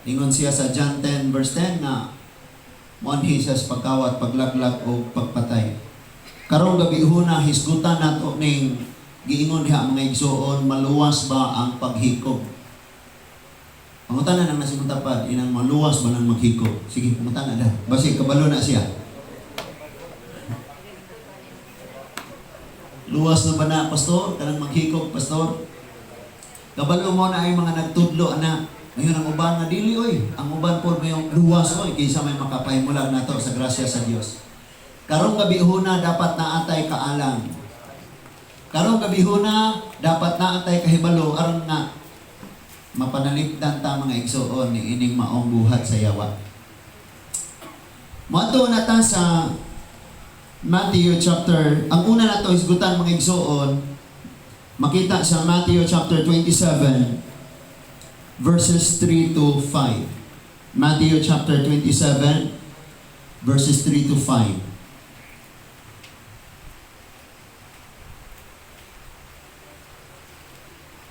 Ingon siya sa John 10 verse 10 nga moanhi siya sa pagkawat, paglaglag o pagpatay. Karong gabihuna, hisgutan nato ning giingon diha, mga igsuon, maluwas ba ang paghikog? Pangutana nang nasa imong tapad, inang maluwas ba nang maghikog? Sige, pangutana da. Basi kabalo na siya. Luwas na ba na, pastor? Kanang maghikog, pastor? Kabalo mo na ay mga nagtudlo, ana. Ngayon ang uban nga dili oy. Ang uban po may luwas oy kaysa may makapahimulag nato sa grasya sa Dios. Karong gabihuna, dapat naatay kaalam. Karong gabihuna, dapat naatay kahibalo aron nga mapanalipdan ta, mga igsuon, ni ining maong buhat sa yawa. Moadto na ta sa Matthew chapter, ang una nato hisgutan, mga igsuon, makita sa Matthew chapter 27 verses 3 to 5. Matthew chapter 27 verses 3 to 5.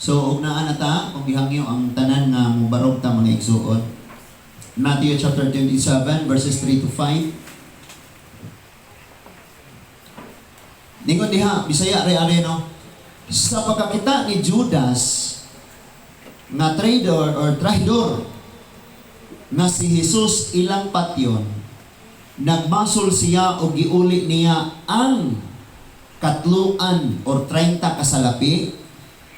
So, ugnaan na ta, kung gihangyo ang tanan nga mubarog ta, mga igsuon. Matthew chapter 27 verses 3 to 5. Ningon diha, Bisaya re are, no? Sa pagkakita ni Judas nga trader or traidor nga si Jesus ilang patyon, nagbasol siya o giuli niya ang katluan or 30 kasalapi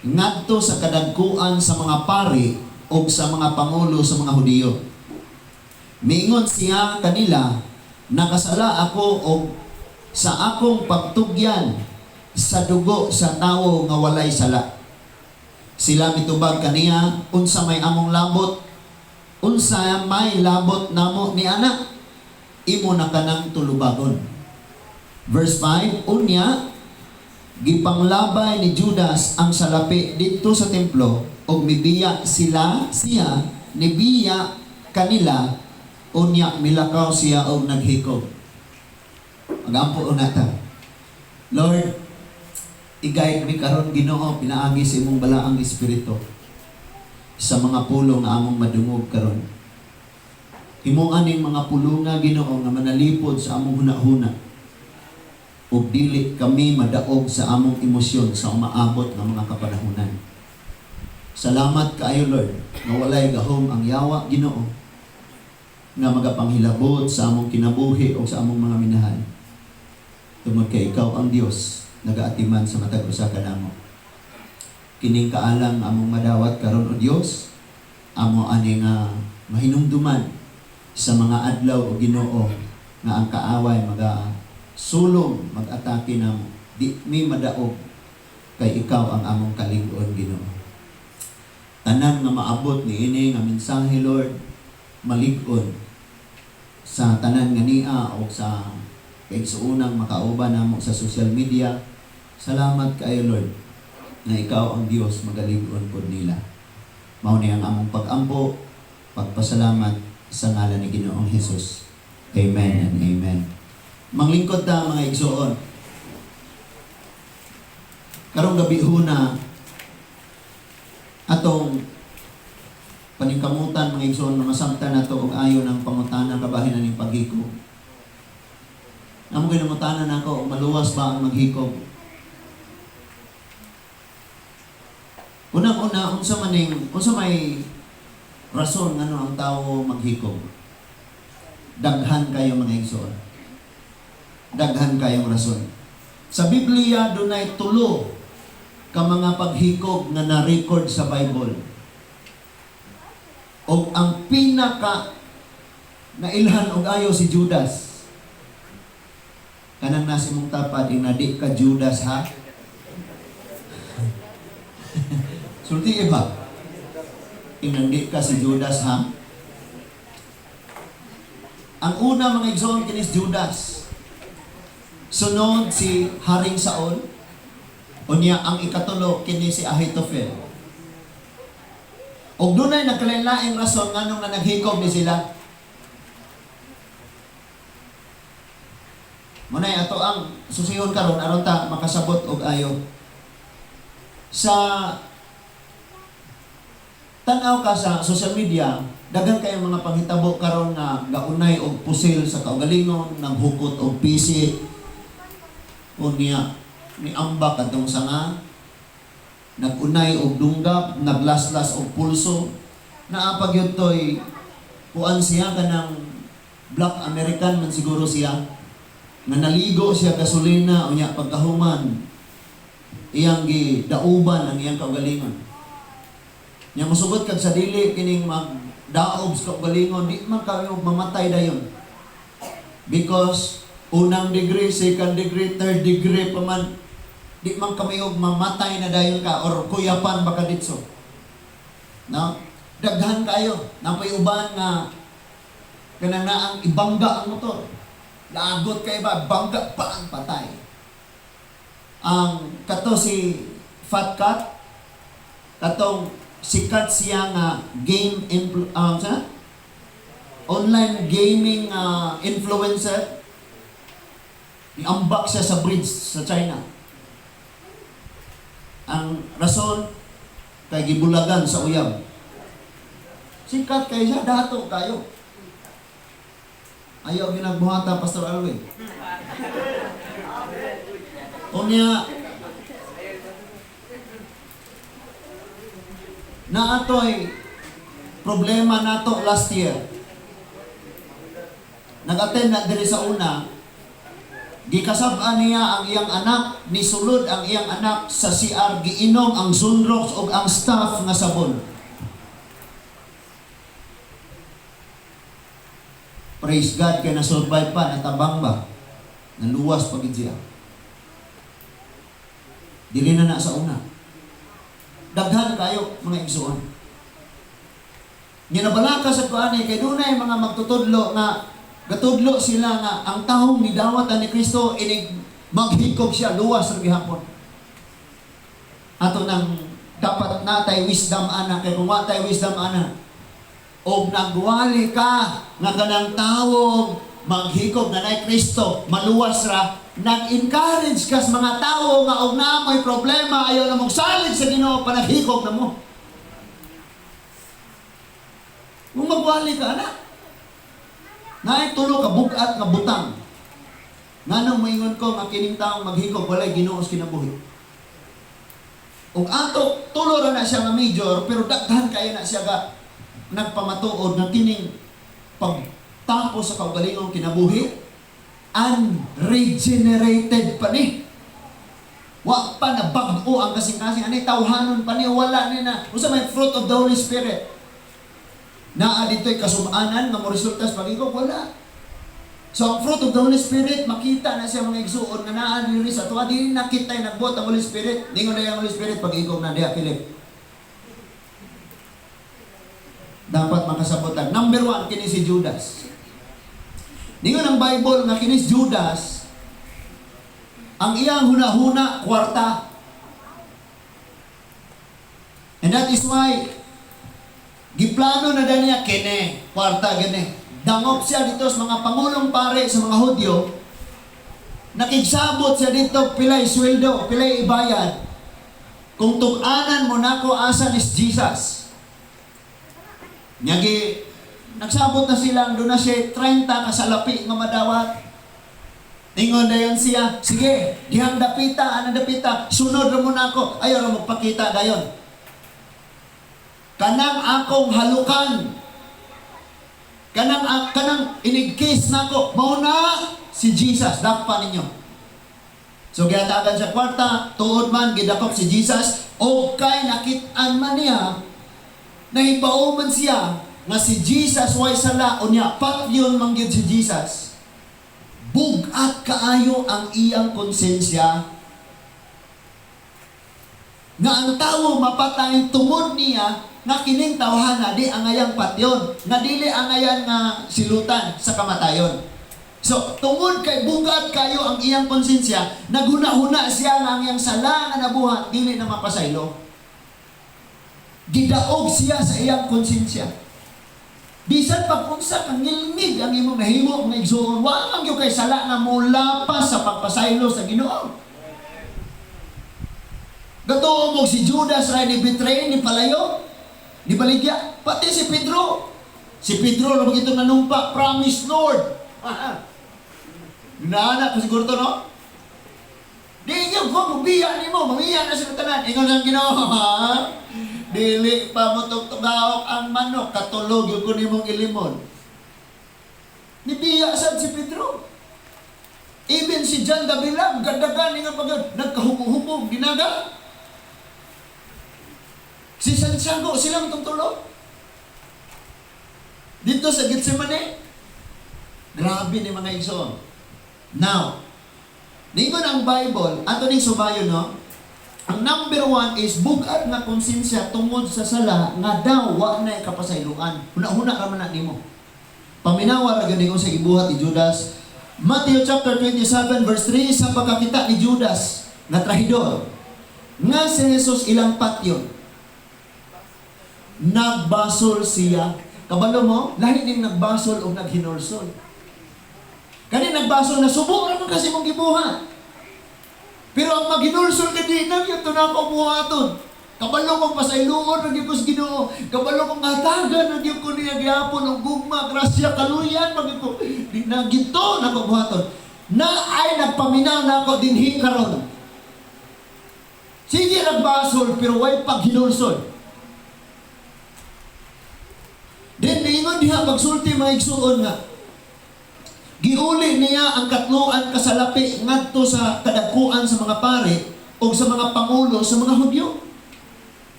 ngadto sa kadagkuan sa mga pari o sa mga pangulo sa mga Hudiyo. Miingon siya kanila, "Nakasala ako og sa akong pagtugyan sa dugo sa tawo nga walay sala." Sila mitubag kaniya, "Unsa may among labot? Unsa may labot namo ni ana? Imo na kanang tulubagon." Verse 5, unya, gipanglabay ni Judas ang salapi didto sa templo ug mibiya sila siya nibiya kanila, unya milakaw siya og naghikog. Magampo una ta. Lord, i-guide mi karon, Ginoo, pinaagi sa imong balaang espiritu sa mga pulong nga among madungog karon. Himuan ning mga pulunga, Ginoo, nga manalipod sa among hunahuna ug dili kami madaog sa among emosyon sa umaabot nga mga kapanahunan. Salamat kaayo, Lord, nga walay gahom ang yawa, Ginoo, nga magapanghilabot sa among kinabuhi o sa among mga minahal. Tungod kay ikaw ang Dios nagaatiman sa matag usa kanamo. Kining kaalam nga among madawat karon, o Dios, amo ani nga mahinumduman sa mga adlaw, o Ginoo, nga ang kaaway maga sulong mag-atake namo. Di mi madaog kay ikaw ang among kalig-on, Ginoo. Tanan nga maabot ni ini nga mensahe, Lord, malig-on sa tanan nga nia o sa kaigsuonang makauban namo sa social media. Salamat kaayo, Lord, na ikaw ang Dios magalig-on pod nila. Mao ni ang among pag-ampo, pagpasalamat sa ngalan ni Ginoong Hesus. Amen and amen. Manglingkod ta, mga igsuon. Karong gabihuna, atong paningkamutan, mga igsuon, nga masabtan nato og ayo ng pangutana kabahin ning paghikog. Amo ginangutana nako, maluwas ba ang maghikog? Unang-una, unsa may rason ngano ang tao maghikog? Daghan kayo, mga igsoon. Daghan kayong rason. Sa Biblia dunay tulo ka mga paghikog nga na-record sa Bible. Og ang pinaka nailhan og ayo si Judas. Kanang nasa imong tapad, ing di ka Judas ha. Sulti iba. Ing di ka si Judas ha. Ang una, mga igsoon, kinis Judas. Sunod si Haring Saul. Unya ang ikatulo kini si Ahitofel. Og dunay nagkalain-laing rason nganong nga naghikog ni sila. Munay ato ang susihon karon aron ta makasabot og ayo. Sa tan-aw ka sa social media, Daghan kayong mga panghitabo karon nga gaunay og pusil sa kaugalingon, naghukot og pisi, unya ni ambak atong sanga, nagunay og dunggap, naglaslas og pulso. Naa pa gyud toy kuan siya, kanang Black American man siguro siya, nga naligo siya gasolina, unya pagkahuman iyang gidauban ang iyang kaugalingon. Nya mosugot kag sa dili kining magdaob sa kaugalingon, di man kayo mamatay dayon. Because unang degree, second degree, third degree pa man, di man kami og mamatay na dayon ka or kuyapan baka ditso. No? Daghan kayo. Napay uban nga kanang naang ibangga ang motor. Lagot kay ba, bangga pa ang patay. Ang kato si Fat Cat, katong sikat siya nga game sa online gaming influencer, iambak siya sa bridge sa China. Ang rason kay gibulagan sa uyab. Sikat kay siya, dato kayo. Ayaw ginagbuhata, Pastor Alwin. Unya, naatoy problema nato last year. Nag-attend na diri sa una, gikasab-an niya ang iyang anak, nisulod ang iyang anak sa CR, giinom ang Zonrox ug ang staff nga sabon. Praise God kay na-survive pa, natabang ba? Naluwas pa gid siya. Dili na na sa una. Daghan kayo, mga igsoon. Nga nabalaka sa kuan kay dunay mga magtutudlo nga gatudlo sila nga ang tahong nidawat ni Kristo inig maghikog siya, luwas ra gihapon. Ato nang dapat natay wisdom ana, kay kung wa tay wisdom ana og nagwali ka nga kanang tawong maghikog na nay Kristo maluwas ra, nag-encourage ka sa mga tawo nga og naa mo'y problema, ayaw na mong salig sa Ginoo, panaghikog na mo. Kung magwali ka ana, naay tulo ka bugat nga butang. Nganong moingon ko nga kining taong maghikog walay Ginoo sa kinabuhi? Ug ato tulo ra na siya nga major, pero daghan kayo na siya ga nagpamatuod nga kining pagtapos sa kaugalingong kinabuhi unregenerated pa ni. Wa pa na bag-o ang kasing-kasing ani, tawhanon pa ni, wala ni na unsa may fruit of the Holy Spirit. Naa dito'y kasub-anan nga moresulta sa pag-ikog, wala. So ang fruit of the Holy Spirit makita na siya, mga igsuon, nga naa diri sa tuwa, dili nakita nagbuot ang Holy Spirit. Ningon na ang Holy Spirit, pag-ikog na diha, Philip. Dapat makasabotan. Number 1, kini si Judas. Ningon ang Bible nga kini si Judas, ang iyang hunahuna, kwarta. And that is why, giplano na dahil niya, kene, kwarta, gini. Dangop siya dito sa mga pangulong pare sa mga Hudyo, nakigsabot siya dito, pilay sweldo, pilay ibayad. Kung tug-anan mo nako asa ni Jesus. Nyagi, nagsabot na silang doon na siya 30 kasalapi nga madawat. Ingon dayon siya, sige, dihang dapita, anang dapita, sunod ra mo nako, ayaw ra magpakita dayon. Kanang akong halukan, kanang inigkiss nako, mao na si Jesus, dakpa ninyo. So gihatagan siya kwarta, tuod man gidakop si Jesus, o kay nakit-an man niya, nahibaw man siya nga si Jesus way sala, unya patyon man gyud si Jesus. Bug-at kaayo ang iyang konsensya nga ang tawo mapatay tungod niya, nga kining tawhana di angayang patyon, nga dili angayan nga silutan sa kamatayon. So tungod kay bugat kayo ang iyang konsensya, naghuna-huna siya nga ang iyang sala nga nabuhat dili na mapasaylo. Gidaog siya sa iyang konsensya. Bisan pag unsa kang ngilngig ang imong nahimo, mga igsoon, wa man gyud kay sala nga mulapas sa pagpasaylo sa Ginoo. Gatuo mo si Judas ra ni betray, ni palayo, ni baligya, pati si Pedro. Si Pedro, na ito nanumpa, "Promise, Lord." Ginaana ko siguro to, no? Di inyo ko, mubiya ni mo, mangiya na sila tanan. Ingon ang Ginoo, ha? Dili pa mo tugtugaok ang manok, katulog gyud ko nimong ilimon. Nibiya sad si Pedro. Even si John Dabilag, gadagan nga pag nagkahubog-hubog, ginaga. Si Santiago, silang tungtulo. Dito sa Gethsemane, grabe ni, mga igsoon. Now, ningon ang Bible, ato ning subayon, no? Ang number one is bugat nga konsensya tungod sa sala nga daw wa na kapasayloan. Huna-huna ra man na nimo. Paminawa ra gyud ko sa gibuhat ni Judas. Matthew chapter 27 verse 3, sa pagkakita ni Judas nga trahidor nga si Jesus ilang patyon, nagbasol siya. Kabalo mo, lahi ning nagbasol o naghinulsol. Kani nagbasol na subo ra man kasi mong gibuhat. Pero ang maghinulsol ka, di na gyud to na ako buhaton. Kabalo kong pasayloon ra gyud ko sa Ginoo. Kabalo kong hatagan ra gyud ko niya gihapon og gugma, grasya, kaluyan man gyud ko. Di na gyud to na ko buhaton. Na ay nagpaminaw na ako dinhi karon. Sige nagbasol pero way paghinulsol. Then niingon diha pagsulti, mga igsuon, nga giuli niya ang katluan kasalapi ngadto sa kadagkuan sa mga pare o sa mga pangulo sa mga Hudyo.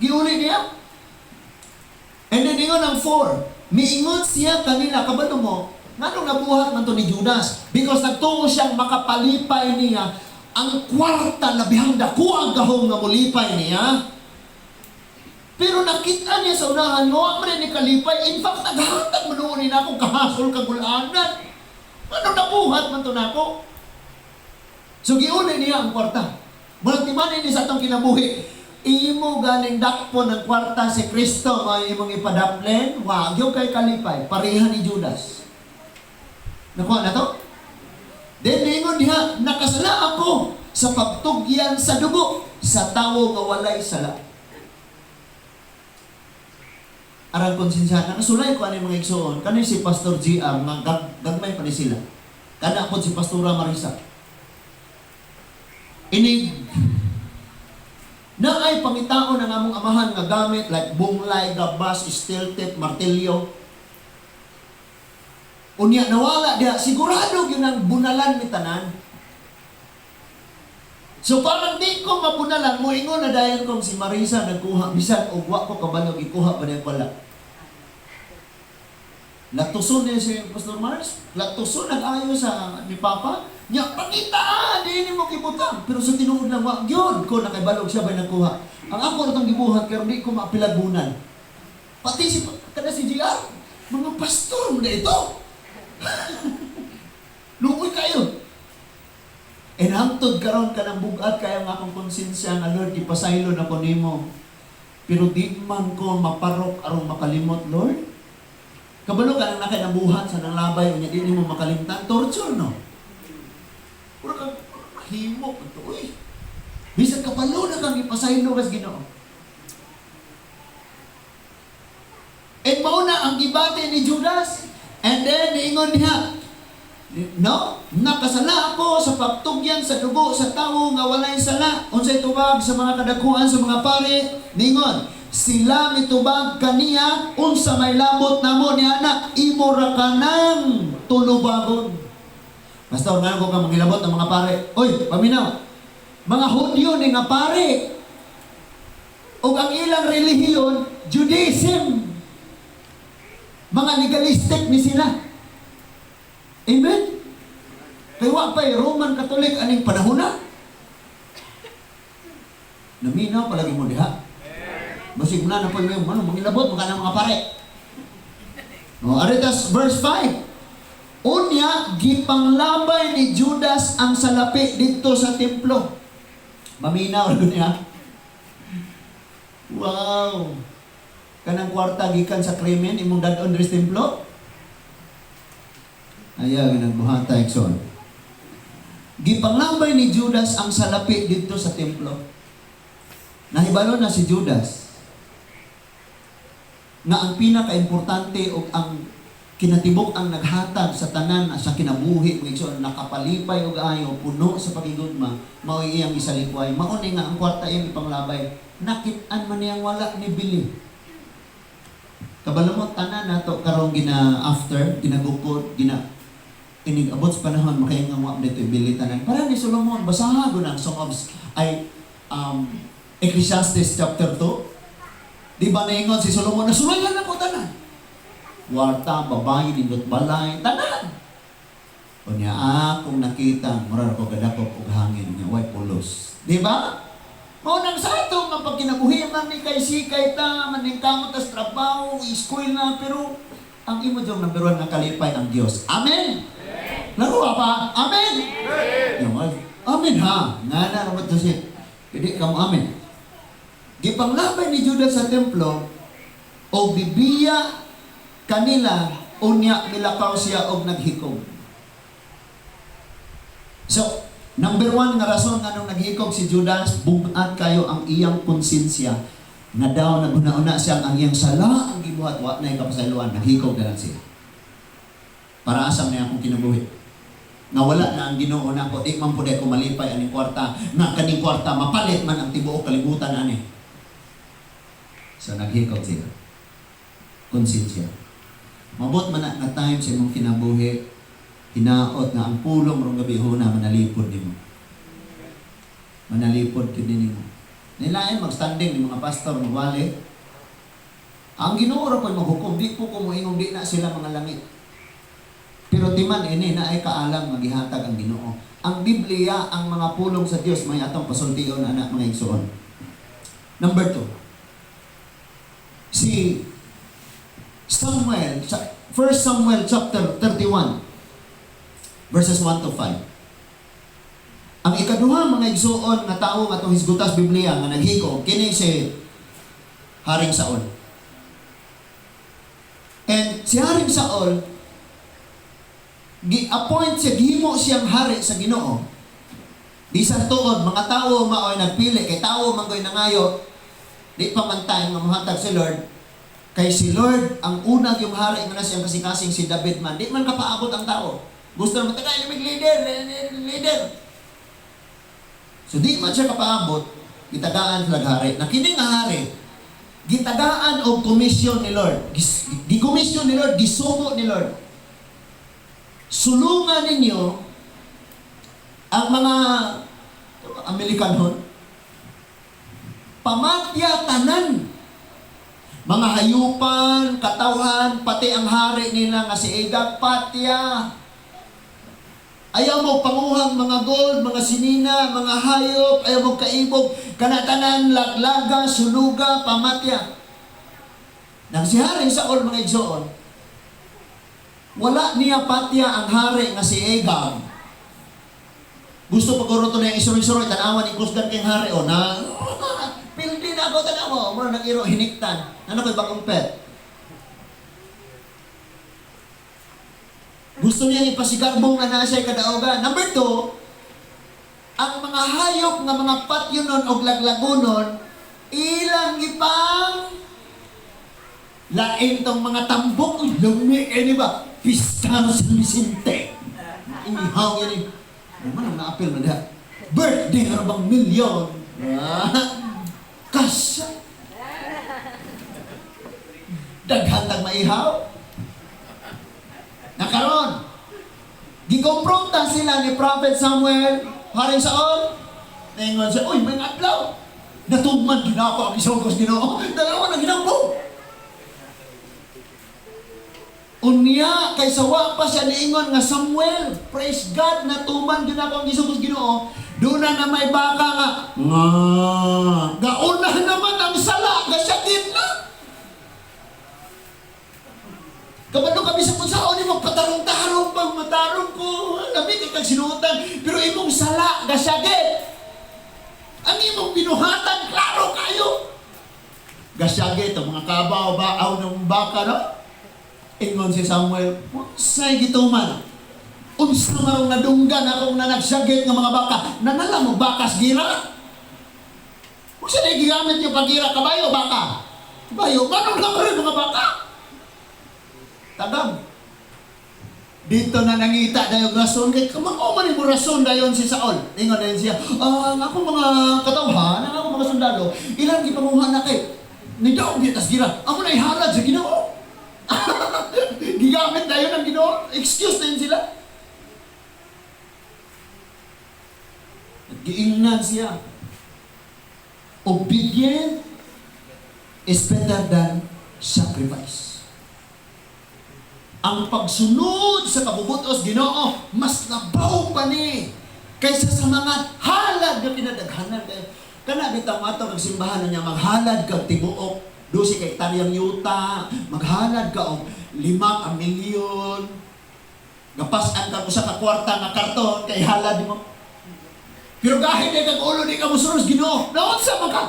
Giuli niya. And then ingon ang 4, miingon siya kanila, kabalo mo, nganong nabuhat man to ni Judas? Because nagtuo siyang makapalipay niya ang kwarta, labihang dako ang gahom nga mulipay niya. Pero nakita niya sa unahan, wa man ni kalipay. In fact, naghatag man noon ni nako kahasol kagulanan. Ano nabuhat man to nako? So giuli niya ang kwarta. Murag timanin ni sa atong kinabuhi. Imo ganing dakpon ng kwarta si Kristo may imong ipadaplen, wa gyud kay kalipay, pareha ni Judas. Nakuha na to? Then niingon diha, nakasala ako sa pagtugyan sa dugo sa tawo nga walay sala. Aral konsensya, nakasulay ko ani, mga igsoon, kani si Pastor GR, nga gagmay pa ni sila. Kana po si Pastora Marisa. Inig, na ay pangitaon ang among amahan nga gamit like bunglay, gabas, steel tape, martilyo. Unya nawala diha, sigurado gyud ang bunalan ni tanan. So parang di ko mabunalan, moingon na dayon kong si Marisa nagkuha, bisan og wa ko kabalo gikuha pa niya wala. Latuson niya si Pastor Mars, latuson nag-ayo sa ni Papa. Nya pangita, di ni mo gibutang. Pero sa tinuod lang, wa gyud ko nakabalog siya ba nagkuha. Ang ako na tong gibuhat pero di ko maapilagunan. Pati si kada si GR, mga pastor mo na ito. Luoy kayo. And hangtod karon ka ng bugat kayo nga akong konsensya nga, Lord, ipasaylo na ko nimo. Pero di man ko maparok aron makalimot, Lord. Kabalo ka nang nakinabuhat sa nang labay unya di nimo makalimtan, torture, no. Puro kang himo ito, uy. Bisan kabalo na kang ipasaylo kas Ginoo. And mao na ang gibati ni Judas. And then niingon niya, no? Nakasala ako sa pagtugyan sa dugo sa tawo nga walay sala. Unsay tubag sa mga kadagkuan sa mga pare? Ningon, sila mitubag kaniya, unsa may labot namo ni ana, imo ra kanang tulubagon. Pastor, nga ko ka mangilabot ng mga pare. Oy, paminaw. Mga Hudyo ni nga pare. Ug ang ilang relihiyon, Judaism. Mga legalistic ni sila. Amen? Kay wa pa'y Roman Catholic aning panahon na. Naminaw palagi mo diha. Basig na na po yung ano, mangilabot mga ng mga pare. O, aritas verse 5. Unya, gipanglabay ni Judas ang salapi dito sa templo. Maminaw rin niya. Wow. Kanang kwarta gikan sa krimen imong dad-on diri sa templo. Ayaw ginagbuhata, igsoon. Gipanglabay ni Judas ang salapi dito sa templo. Nahibalo na si Judas. Nga ang pinaka-importante o ang kinatibuk ang naghatag sa tanan sa kinabuhi, mga igsoon, nakapalipay og ayo, puno sa pagigugma, mao iyang isalikway. Mao ni nga ang kwarta iyang ipanglabay. Nakit-an man niyang wala ni bili. Kabalo mo, tanan nato karong gina after, ginagukod, gina inig abot sa panahon makaingang wa dito ibili tanan. Para ni Solomon, basaha ko ang Song of ay Ecclesiastes chapter 2. Di ba naingon si Solomon na sulayan ako tanan? Kwarta, babae, nindot balay, tanan. Unya akong nakita, mura ko kadakop og hangin nga way pulos. Di ba? Mao nang sa ato nga pagkinabuhi man ni kay sikay ta, maningkamot tas trabaho, eskwela na, pero ang imo jong number one nga kalipay ang Dios. Amen. Laro pa. Amen. Yung, amen ha. Nga na naman to siya. Hindi ka mo amen. Gipanglabay ni Judas sa templo o bibiya kanila, unya milakaw siya og naghikog. So, number one nga rason nga nung naghikog si Judas, bugat kayo ang iyang konsensya nga daw naghuna-una siya ang iyang sala ang gibuhat, wa na kapasayloan, naghikog na lang siya. Para asam niya akong kinabuhi? Nga wala na ang Ginoo nako, di man pud ko malipay aning kwarta, nga kaning kwarta mapalit man ang tibuok kalibutan ani. So naghikog siya. Konsensya. Mabot man na nga time sa imong kinabuhi, hinaot nga ang pulong rong gabi huna manalipod nimo. Manalipod gyud nimo. Nilain magstanding ni mga pastor magwali. Ang Ginoo ra po'y maghukom, di po ko moingong di na sila mga langit. Pero timan ini na ay kaalam nga gihatag ang Ginoo. Ang Biblia, ang mga pulong sa Dios may atong pasultion anak, mga igsoon. Number 2. Si Samuel, 1 Samuel chapter 31 verses 1 to 5. Ang ikaduha, mga igsuon, nga tawo nga atong hisgutas Biblia nga naghikog kini si Haring Saul. And si Haring Saul, gi-appoint siya, gihimo siyang hari sa Ginoo. Bisan tuod, mga tao mao'y nagpili, kay tao man ko'y nangayo, di pa man time nga mohatag si Lord. Kay si Lord, ang unag yung hari nga na siyang kasing-kasing si David man, di man kapaabot ang tao. Gusto naman, taga, limig leader, leader. So di man siya kapaabot, gitagaan sila hari. Na kini nga hari, gitagaan og komisyon ni Lord. Gi-komisyon ni Lord, gisugo ni Lord. Sulungan ninyo ang mga Amerikanon. Pamatya tanan. Mga hayupan, katawhan, pati ang hari nila nga si Agag, patya. Ayaw mo panguhang mga gold, mga sinina, mga hayop, ayaw mo kaibog, kanatanan, laglaga, suluga, pamatya. Nang si Haring Saul, mga igsoon, wala niya patya ang hari nga si Agag. Gusto pa guro to na yung isuroy-suroy, tanawan ni kusgan kay hari, o na, pildi na ako, tanawa, mo nang iro, hiniktan. Ano ko'y bagong pet? Gusto niya ipasigarbo nga na siya kadaogan. Number 2, ang mga hayop nga mga patyonon o laglagunon, ilang ipang lain tong mga tambok, lumi, eh di ba? Pista sa San Vicente. Ihaw yan eh. Ano man ang naapil na diha? Birthday na bang milyon? Ah, kasya. Daghan tag maihaw. Nakaron, gikompronta sila ni Prophet Samuel, Haring Saul. Naingon siya, "Uy, may adlaw. Natugman ginako ang isogos Ginoo. Dalawa na ginambo." Unya, kay sawa pa siya niingon nga, "Samuel, praise God, natuman din ako ang gisugos Ginoo." Doon na may baka nga, nga, gauna naman ang sala, gasakit na. Kabalo kami sa kunsaon ni magpatarong-tarong pag matarong ko, lami kay kag sinuotan, pero imong sala, gasyagit. Ang imong binuhatan, klaro kayo. Gasyagit, ang mga kabaw, baaw ng baka, no? Ingon si Samuel, "Unsay gituman? Unsa marong nadunggan akong nanagsagit nga mga baka? Nanala mo bakas gira? Unsa na gigamit yung pagira, kabayo, baka? Kabayo, manong lang rin mga baka?" Dito na nangita dayon rason kay kamao man mo rason dayon si Saul. Ingon dayon siya, "Ah, ang akong mga katawhan, ang akong mga sundalo, ilang gipanguha na kay nidaog biya tas gira. Amo na ihalad sa Ginoo." Gigamit dayon ang Ginoo. Excuse na yun sila. Giingnan siya. Obedient is better than sacrifice. Ang pagsunod sa kabubutos Ginoo mas labaw pa ni kaysa sa mga halad nga kinadaghanan kayo. Kana bitaw ato nagsimbahan na niya, maghalad kag tibuok 12 ka hektaryang yuta, maghalad ka og 5 ka milyon, gapas-an ka usa ka kwarta nga karton kay halad mo. Pero gahin di kag ulo, di ka mosunod sa Ginoo. Naunsa man ka?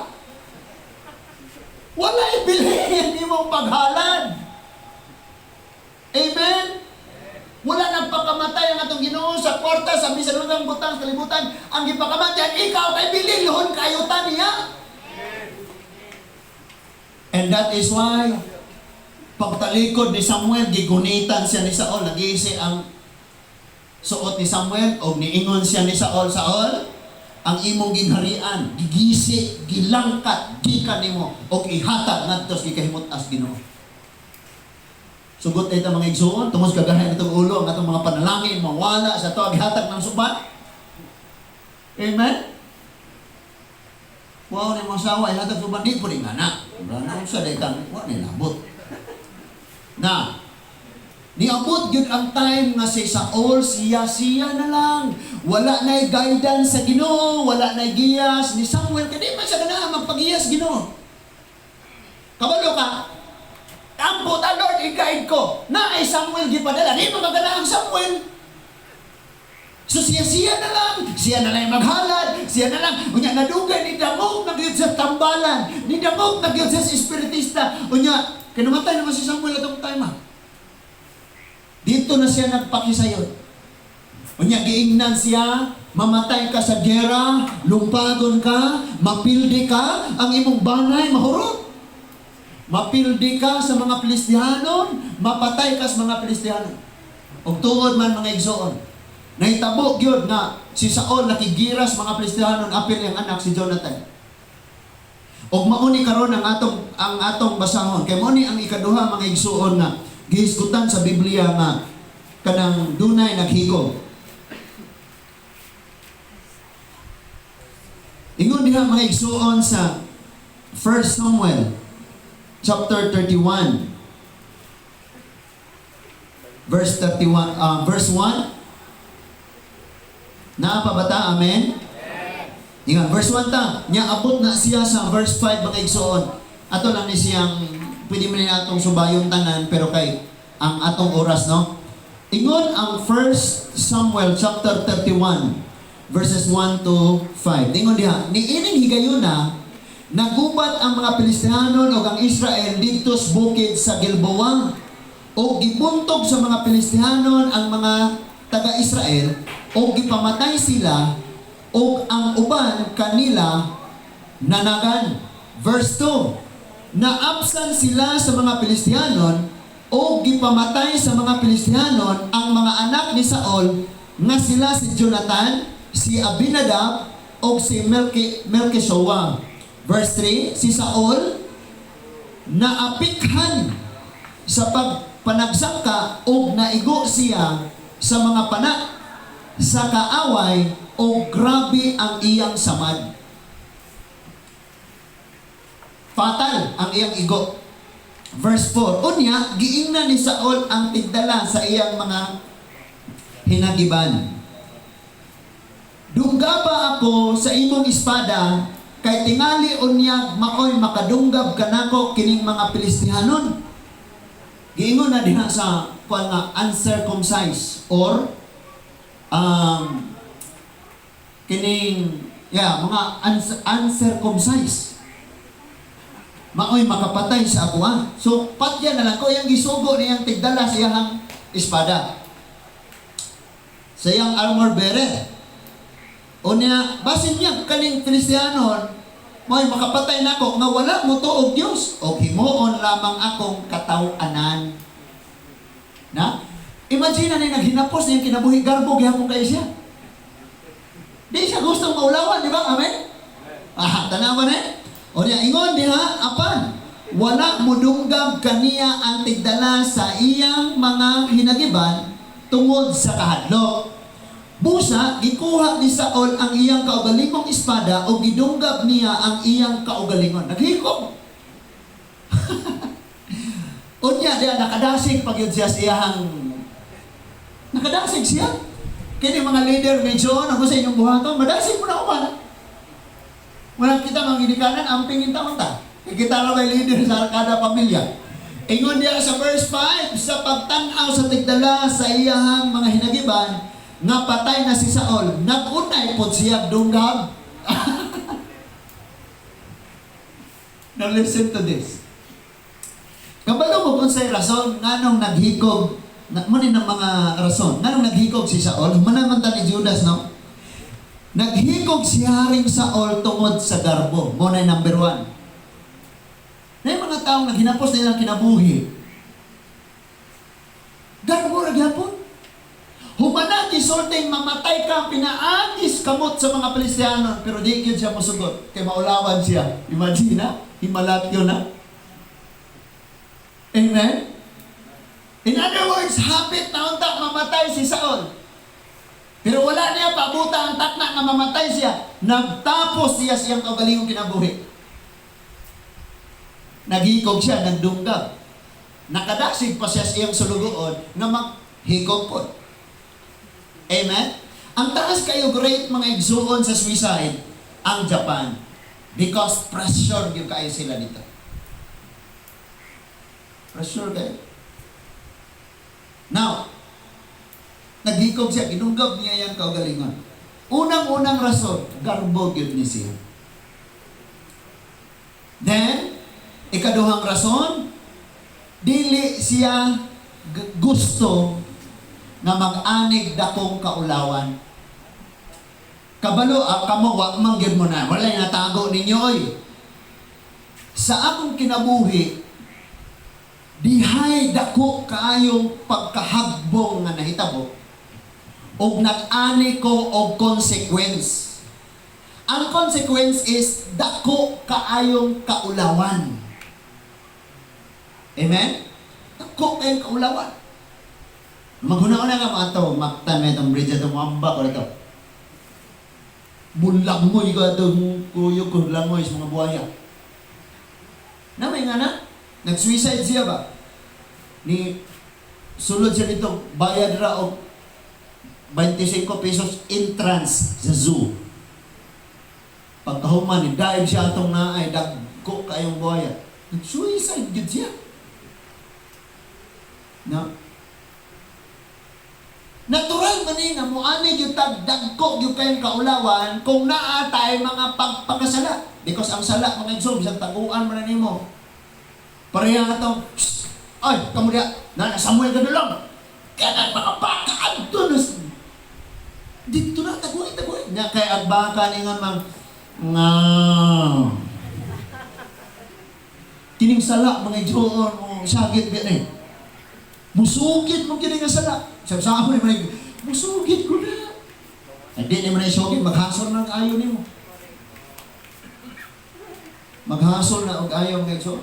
Walay bilhin imong paghalad. Amen? Wala nagpakamatay ang atong Ginoo sa kwarta, sa bisan unang butang sa kalibutan. Ang gipakamatay ang ikaw kay bililhon kayo ta niya. And that is why pagtalikod ni Samuel, gigunitan siya ni Saul. Nagisi ang suot ni Samuel o niingon siya ni Saul, "Saul, ang imong gingharian, gigisi, gilangkat, gikan nimo og ihatag ngadto sa gikahimut-as Ginoo." Sugot ito, mga igsuon, tungod kagahay nitong ulo, ang atong mga panalangin, mawala sa ato, gihatag ng subat. Amen? Wow, ni mga asawa, ihatag suban, di po rin nga na. Wala na sa dekang, wa ni labot. Na, niabot gyud ang time nga si Saul, siya-siya na lang. Wala na'y guidance sa Ginoo, wala na'y giyas ni Samuel. Kaya di man siya ganahan magpagiyas Ginoo. Kabalo ka, "Ampo ta, Lord, i-guide ko." Na ay Samuel gipadala. Di man magana ang Samuel. So siya-siya na lang. Siya na lang yung maghalad. Siya na lang. Unya, nadugay ni dangog na gyud sa tambalan. Ni dangog na gyud sa espiritista. Unya, kinamatay naman si Samuel atong time ah. Dito na siya nagpakisayon. Unya, giingnan siya, mamatay ka sa gera, lumpagon ka, mapildi ka, ang imong banay mahurot. Mapildi ka sa mga Filistihanon, mapatay ka sa mga Filistihanon. Og tuod man, mga igsoon, nahitabo gyud nga si Saul nakigira sa mga Filistihanon apil iyang anak si Jonathan. Og mao ni karon ang atong basahon kay mao ni ang ikaduha, mga igsuon, nga gihisgutan sa Biblia nga kanang dunay naghigom. Ingon diha, mga igsuon, sa 1 Samuel chapter 31 verse 31, verse 1. Naa pa ba ta? Amen? Ingon, verse 1 ta. Nya abot na siya sa verse 5, mga igsuon. Ato lang ni siyang pwede man ni atong subayon tanan, pero kay ang atong oras, no. Ingon ang 1 Samuel chapter 31 verses 1 to 5. Ingon diha, niining higayuna nagubat ang mga Filistihanon ug ang Israel didto sa bukid sa Gilboa. O gibuntog sa mga Filistihanon ang mga taga-Israel o gipamatay sila ug ang uban kanila nanagan. Verse 2. Naapsan sila sa mga Filistihanon o gipamatay sa mga Filistihanon ang mga anak ni Saul nga sila si Jonathan, si Abinadab o si Melchisoa. Verse 3, si Saul naapikhan sa pagpanagsangka og naigo siya sa mga pana sa kaaway o grabe ang iyang samad. Fatal ang iyang igo. Verse 4, unya, giingnan ni Saul ang tigdala sa iyang mga hinagiban, "Dunggaba ako sa imong espada kay tingali unyag maoy makadunggab kanako kining mga Filistihanon." Giingon na diha sa kuan nga uncircumcised or kining, yeah, mga uncircumcised maoy makapatay sa ako ah. So patya na lang ko iyang gisugo niyang tigdala sa iyang espada, sa iyang armor bearer. O niya, basin niya kaning Filistianon, mo'y makapatay nako nga wala mo og Dios o himuon lamang akong kataw-anan. Na? Imagine na ni naghinapos niyang kinabuhi, garbo gihapon kayo siya. Di siya gustong maulawan, di ba? Amen? Ah, tanawa na eh. O niya, ingon diha, apan, wala mudunggab kaniya ang tigdala sa iyang mga hinagiban tungod sa kahadlok. Busa, gikuha ni Saul ang iyang kaugalingong espada o gidunggab niya ang iyang kaugalingon. Naghikog. Unya, diya, nakadasig pag yun siya sa iyang. Nakadasig siya. Kini mga leader, medyo ano ko sa inyong buhaton, madasig mo na uman. Wala kita mga ginikanan, amping taon ta. Kita ra may leader sa kada pamilya. Ingon diya sa verse 5, sa pagtanaw sa tigdala sa iyahang mga hinagiban, nga patay na si Saul, nag-unay pod siya dunggab. Now listen to this. Kabalo mo kung sa'y rason nganong naghikog na, mo ni ng mga rason nganong naghikog si Saul, human man ta ni Judas, no? Naghikog si Haring Saul tungod sa garbo. Mo na number one. Na yung mga taong naghinapos na ilang kinabuhi. Garbo ra gyapon. Humana gisulting mamatay ka, pinaagis kamot sa mga Pilistiyano, pero di gyud siya mosugot kay maulawan siya. Imagine na, himalat yun na. Amen? In other words, hapit na unta mamatay si Saul. Pero wala niya pabuta ang takna nga mamatay siya. Nagtapos siya siyang kaugalingong kinabuhi. Naghikog siya, nagdunggab. Nakadasig pa siya sa iyang sulugoon nga maghikog po. Amen? Ang taas kayo great mga igsuon sa suicide, ang Japan. Because pressure gyud kayo sila dito. Pressure kayo. Now, naghikog siya, ginunggab niya yung kaugalingon. Unang-unang rason, garbo gyud ni siya. Then, ikaduhang rason, dili siya gusto nga mag-anig dakong kaulawan. Kabalo, ah, kamo, wa man gyud mo na. Walay natago ninyo, oy. Sa akong kinabuhi, dihay dako kaayong pagkahagbong nga nahitabo og nag-ani ko og consequence. Ang consequence is dako kaayong kaulawan. Amen? Dako kayong kaulawan. Maghuna-una ka mga to, maktan mo itong bridge itong wamba ko ito. Bulangoy ka itong kuyog ko, langoy sa mga buhaya. Na may nga na, nag-suicide siya ba? Ni sulod siya dito, bayad ra og 25 pesos entrance sa zoo. Pagkahuman, ni dive siya atong naay, dagko kayong buhaya. Nag-suicide gid siya. No? Natural man ni nga muani gyud tag dagko gyud kayong kaulawan kung naa tay mga pagpakasala. Because ang sala, mga igsoon, bisag taguan man na nimo. Pareha nga to, "Shh! Ay, kamo diya, na Samuel ka lang. Kanang mga baka, adto na, dito na, taguin, taguin." Nya kay ang baka ningon man, nga. Kining sala, mga igsoon, mo sakit ba ni? Musugid mo kini nga sala. Sa sa ako ni man, musugid ko na. Hindi ni man isugid, maghasol na ang ayo nimo. Maghasol na og ayo, mga igsoon.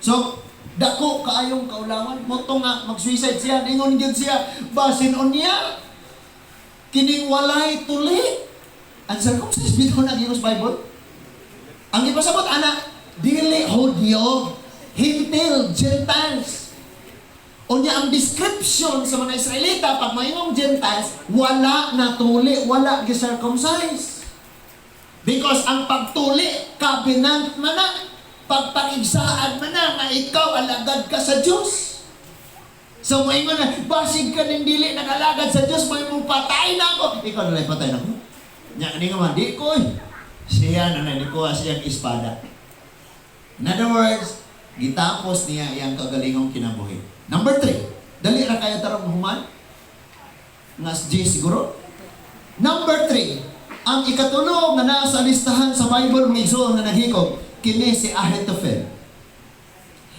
So, dako kaayong kaulawan. Moto nga, mag-suicide siya, ningon gyud siya, basin unya, kining walay tuli. Ang circumcised bitaw na sa Bible. Ang ipasabot, ana, dili Hudyo, Hintil, Gentiles. Unya ang description sa mga Israelita, pag maingong Gentiles, wala na tuli, wala gi-circumcise. Because ang pagtuli, covenant man na, pagpakigsaad man na, nga ikaw alagad ka sa Diyos. So moingon na, basig ka ning dili nakalagad sa Diyos, may mong patay na ako. Ikaw na lang patay na ako. Nya ni nga man, di ko eh. Siya na lang, nikuha siyang espada. In other words, gitapos niya iyang kagalingong kinabuhi. Number 3, dali ra kayo tarong human? Nga G siguro? Number 3, ang ikatulo nga nasa listahan sa Bible, mga igsoon, nga naghikog, kini si Ahitofel.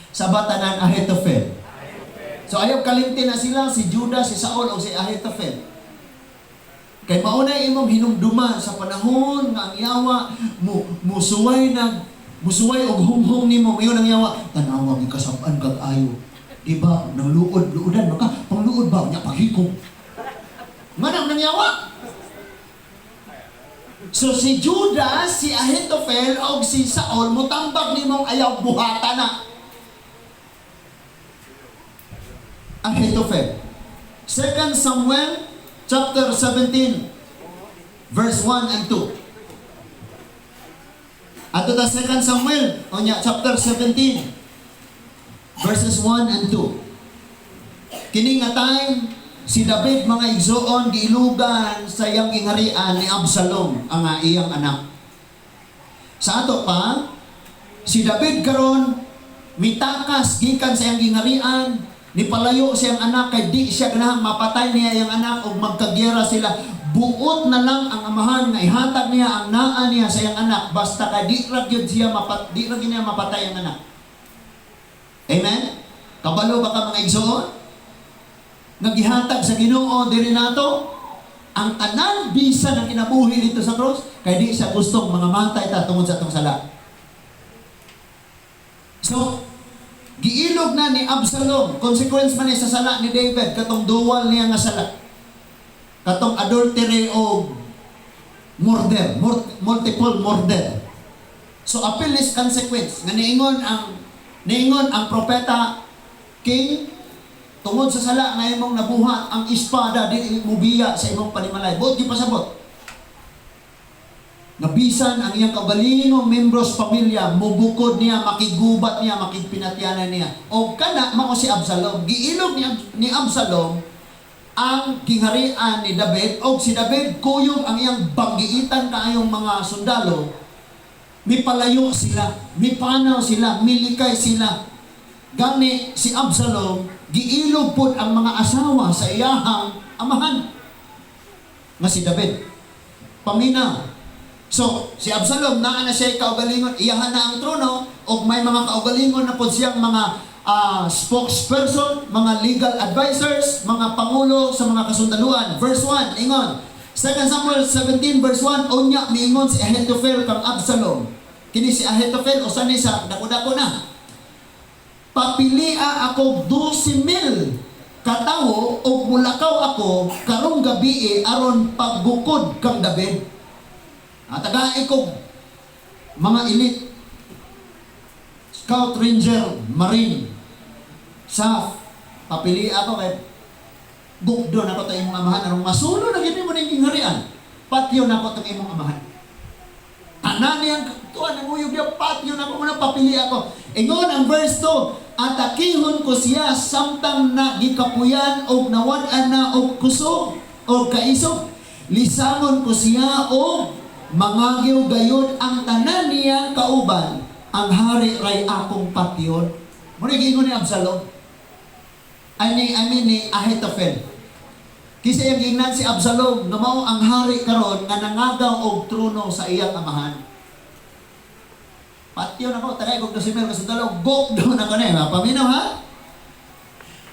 Sa batanan, Ahitofel. So ayaw kalimti na sila, si Judas, si Saul o si Ahithophel. Kay mauna imong hinumduma sa panahon nga ang yawa mo musuway nag musuway og humhum nimo, mayon ang yawa, "Tanawa, gikasab-an kag ayo. Di ba nangluod luodan maka pangluod ba nya paghikog?" Manang nang yawa. So si Judas, si Ahithophel og si Saul mutambag nimong ayaw buhata na. Ahithophel. 2 Samuel chapter 17 verse 1 and 2. Ato ta 2 Samuel unya chapter 17 verses 1 and 2. Kini nga time, si David, mga igsoon, giilugan sa iyang gingharian ni Absalom ang iyang anak. Sa ato pa, si David karon mitakas gikan sa iyang gingharian, nipalayo siyang anak kay di siya ganahang mapatay niya iyang anak ug magkagyera sila. Buot na lang ang amahan nga ihatag niya ang naa niya sa iyang anak basta kay di ra gyud niya mapatay ang anak. Amen? Kabalo ba ka, mga igsoon, nga gihatag sa Ginoo diri nato ang tanan bisan ang kinabuhi dito sa cross kay di siya gustong mga matay ta tungod sa atong sala? So, giilog na ni Absalom, consequence man ni sa sala ni David, katong dual niya nga sala. Katong adultery o murder, multiple murder. So apil is consequence nga niingon ang propeta, "King, tungod sa sala nga imong nabuhat, ang espada dili mubiya sa imong panimalay." Buot gipasabot. Nga bisan ang iyang kaugalingong membros pamilya, mubukod niya, makigubat niya, makigpinatyanan niya. O kana mao si Absalom. Giilog ni Absalom ang gingharian ni David og si David kuyog ang iyang banggiitan kaayong mga sundalo, mipalayo sila, mipanaw sila, milikay sila. Gani si Absalom giilog pod ang mga asawa sa iyahang amahan nga si David. Paminaw. So, si Absalom naa na siya kaugalingon, iyahan na ang trono ug may mga kaugalingon na pod siyang mga spokesperson, mga legal advisors, mga pangulo sa mga kasundaluan. Verse 1, ingon. 2 Samuel 17 verse 1, unya miingon si Ahithophel kang Absalom. Kini si Ahithophel usa ni sa dako-dako na. "Papilia ako 12,000 katawo ug mulakaw ako karong gabii aron pagbukod kang David. At tagai ko mga elite Scout, Ranger, Marine, SAF, papili ako kay bukdo na ko itong imong amahan aron masulo na gyud mo ning gingharian. Patyo na ko itong imong amahan." Tanan niyang tuan ang uyog niya, patyo na ko muna, papili ako. Ingon ang verse 2, "Atakihon ko siya samtang na gikapuyan og nawad-an na og kusog o kaisog. Lisangon ko siya og mangagyo gayud ang tanan niyang kauban. Ang hari ray akong patyon." Muna giingon ni Absalom. Ay ni, I mean, ni Ahithophel. Kisa iyang giingnan si Absalom nga mao ang hari karon nga nangagaw og trono sa iyang amahan. Patyon ako, tagay kog 12,000 kasundalo, gokdo na ko na. Paminaw ha?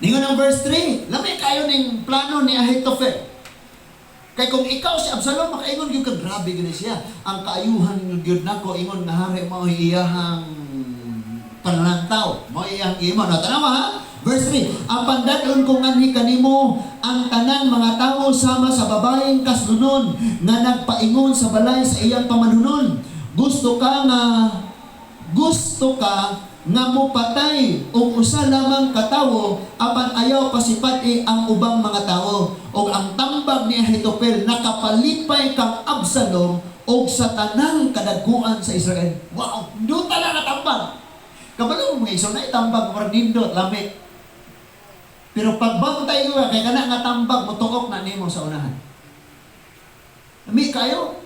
Ningon ang verse 3, lami kayo ning plano ni Ahithophel. Kay kung ikaw si Absalom, makaingon gyud ka, "Grabe gani siya. Ang kaayuhan gyud nako ingon nga hari mao iyahang panantaw. Mao iyang imo." No, tanawa ha? Verse 3, "Apan dad-on ko nganhi kanimo ang tanan mga tawo sama sa babaeng kaslunon nga nagpaingon sa balay sa iyang pamanhunon. Gusto ka nga mopatay og usa lamang katawo apan ayaw pasipati ang ubang mga tawo." Og ang tambag ni Ahithophel nakapalipay kang Absalom og sa tanang kadagkuan sa Israel. Wow, nindota na katambag. Kabalo mo, mga igsoon, na itambag murag nindot lami. Pero pagbantay ko kay kana nga tambag motuok na nimo sa unahan. Lami kayo.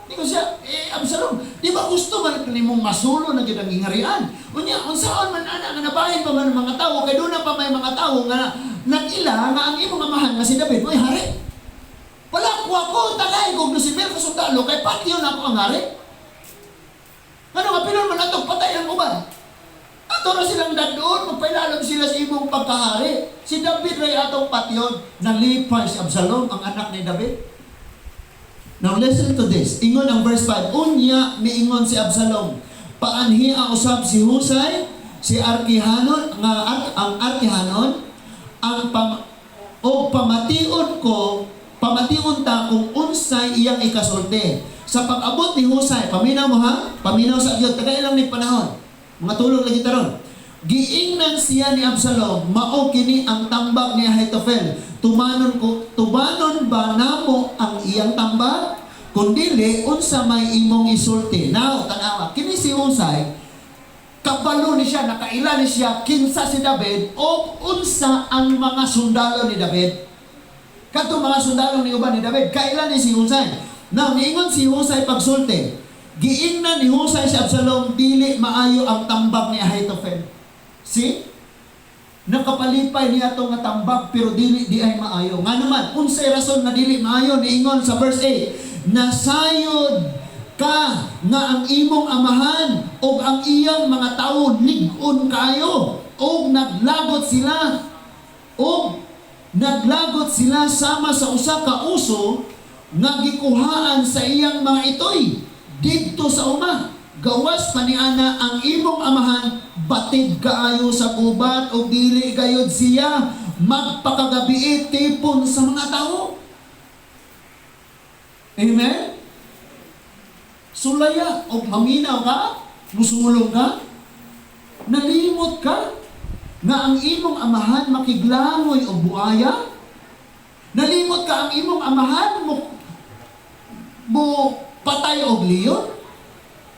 Di ko siya, eh, Absalom, di ba gusto man nimong masulo na gyud ang gingharian? Unya, unsaon man ana nga nabahin pa man ang mga tawo kay doon na pa may mga tawo nga nag-ila nga ang imong amahan nga si David mo'y hari. Palakwa ko, tagay kog 12,000 ka sundalo kay patyon ako ang hari. Ano nga pinon man atong patay ang uban? Ato na silang dadon, magpailalom sila sa imong. pagkahari. Si David ray atong patyon. Nalipay si Absalom, ang anak ni David. Now listen to this. Ingon ang verse 5. Unya miingon si Absalom, "Paanhia usab si Husay, si Arkihanon nga ang Arkihanon ang pam o pamation ko, pamation ta kung unsay iyang ikasulti." Sa pag-abot ni Husay, paminaw mo ha, paminaw sa Dios, taga ilang ni panahon. Mga tulog lagi taron. Giingnan siya ni Absalom, "Mao kini ang tambag ni Ahitofel. Tumanon ko, tumanon ba namo ang iyang tambag? Kung dili, unsa may imong isulti?" Now, tanawa, kini si Husay, kabalo ni siya, nakaila ni siya, kinsa si David, o unsa ang mga sundalo ni David. Kadto mga sundalo ni uban ni David, kaila ni si Husay. Now, niingon si Husay pagsulti, giingnan ni Husay si Absalom, "Dili maayo ang tambag ni Ahitofel." See? Nakapalipay niya itong nga tambag pero dili di ay maayo. Nga naman, unsay rason nga dili maayo? Niingon sa verse 8, "Nasayod ka nga ang imong amahan og ang iyang mga tawo lig-on kaayo og naglagot sila sama sa usa ka uso nga gikuhaan sa iyang mga itoy didto sa uma. Gawas pa niana, ang imong amahan batid kaayo sa gubat og dili gayud siya magpakagabii tipon sa mga tawo." Amen? Sulaya og maminaw ka, musulong ka, nalimot ka nga ang imong amahan makiglangoy og buaya. Nalimot ka ang imong amahan mo patay og leon.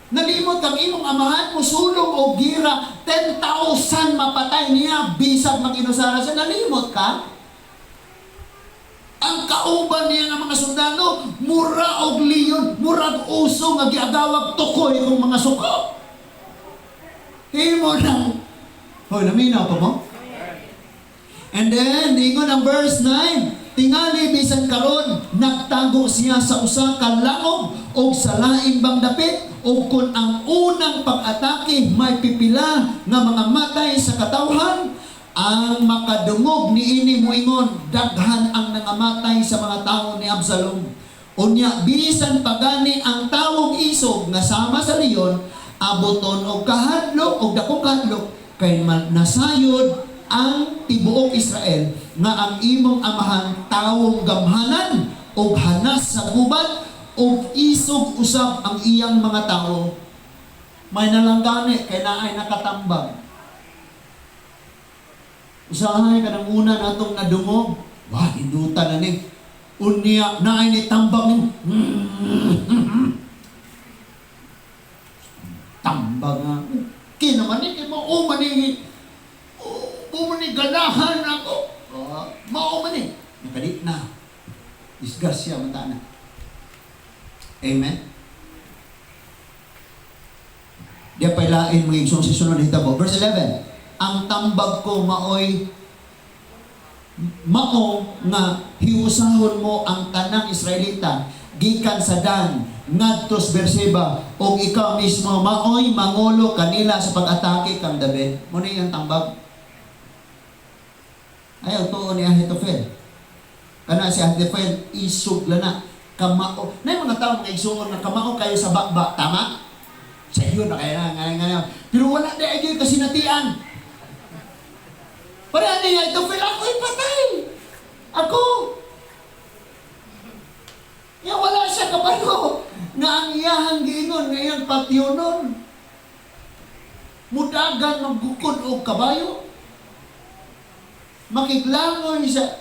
Nalimot kang imong amahan musulong og gira, 10,000 mapatay niya bisag mag-inusara siya. Nalimot ka? Ang kauban niya nga mga sundalo, mura og leon, murag uso nga giagawag tukoy kung mga suko. Himo nang. Hoy, naminaw pa mo? And then, ingon ang verse 9, "Tingali bisan karon nagtago siya sa usa ka langog o sa lain bang dapit, o kung ang unang pag-atake may pipila nga mga matay sa katawhan, ang makadungog niini moingon, 'Daghan ang nangamatay sa mga tao ni Absalom.' Unya bisan pagani ang tawong isog nga sama sa leon, aboton og kahadlok og dakong kahadlok, kay nasayod ang tibuok Israel nga ang imong amahan tawong gamhanan og hanas sa gubat og isog usab ang iyang mga tao." May nalanggani kay naay nakatambag. Usahay ka ng una natong nadungog. Wah, hindutan na ni. Unya, naay ni tambag ni. Tambag nga. Okay naman ni, kay mao man ni, mao man ni ganahan ako. Ah, mao man ni. Nakadit na. Disgrasya man ta na. Amen? Di pa ilain mga igsoon sa sunod hitabo. Verse 11. "Ang tambag ko maoy mao nga hiusahon mo ang tanang Israelita gikan sa Dan ngadto sa Berseba ug ikaw mismo maoy mangulo kanila sa pag-atake kang David." Mo ni ang tambag. Ayaw tuo ni Ahitofel. Kana si Ahitofel isog lana kamao. Nay mga tao, mga igsuon, nga kamao kayo sa bakba, tama? Sa iyo na kaya nga nga. Pero wala na ay kasinatian. Para niya ito, ako'y patay. Ako. Ya wala siya kabalo nga ang iyahang giingon nga iyang patyonon. Mudagan maggukod og kabayo. Makiglangoy siya.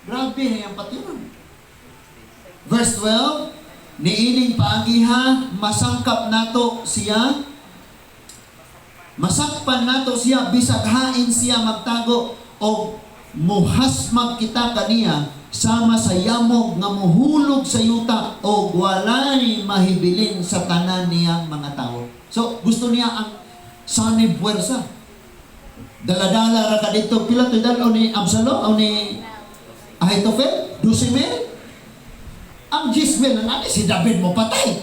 Grabe na iyang patyonon. Verse 12, "Niining paagiha, masangkap nato siya, masakpan nato siya, bisag hain siya magtago, o muhasmag kita kaniya, sama sa yamog nga muhulog sa yuta, o walay mahibilin sa tanan niyang mga tao." So, gusto niya ang sanib puwersa. Daladala ra ka dito. Pila to dalo ni Absalom o ni Ahitofel? 12,000? Ang 10,000 ang ani si David mo patay.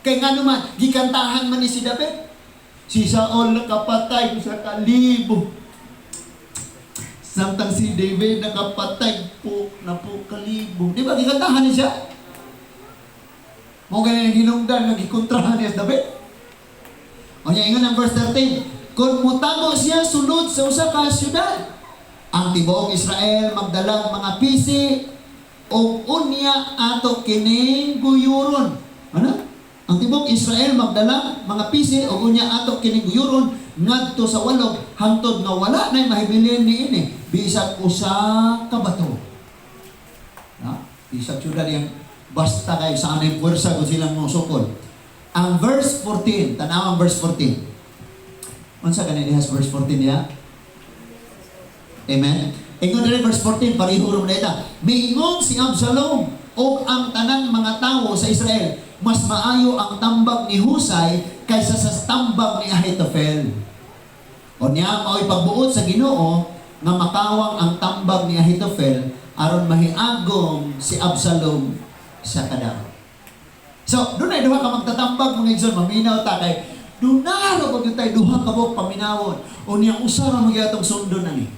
Kay nga naman, gikantahan man ni si David. Si Saul nakapatay sa kalibo. Samtang si David nakapatay po na po kalibo. Di ba gikantahan niya siya? Mao gani ang hinungdan nga gikontrahan niya si David. O niya, ingon ang verse 13, kung mutago siya sulod sa usa ka syudad, ang tibuok Israel magdalag mga pisi ug unya ato kining guyuron. Ano? Ang tibuok Israel magdala mga pisi ug unya ato kining guyuron ngadto sa walog hangtod nga wala nay mahibilin niini bisag usa ka bato. Ha? Bisag syudad yang basta kay sa anay puwersa kung silang mosukol. Ang verse 14, tanaw ang verse 14. Unsa gani diha sa verse 14 niya? Amen. Ingon diri verse 14, pareho ra man ita. Miingon si Absalom ug ang tanang mga tawo sa Israel, mas maayo ang tambag ni Husay kaysa sa tambag ni Ahitofel. O niya, mao'y pagbuot sa Ginoo nga makawang ang tambag ni Ahitofel aron mahiagom si Absalom sa kadaot. So, dunay duha ka magtatambag, mga igsoon, maminaw ta kay dunay ra pag tayo duha ka buok paminawon. O niya, usa ra man gyud atong sundon ani.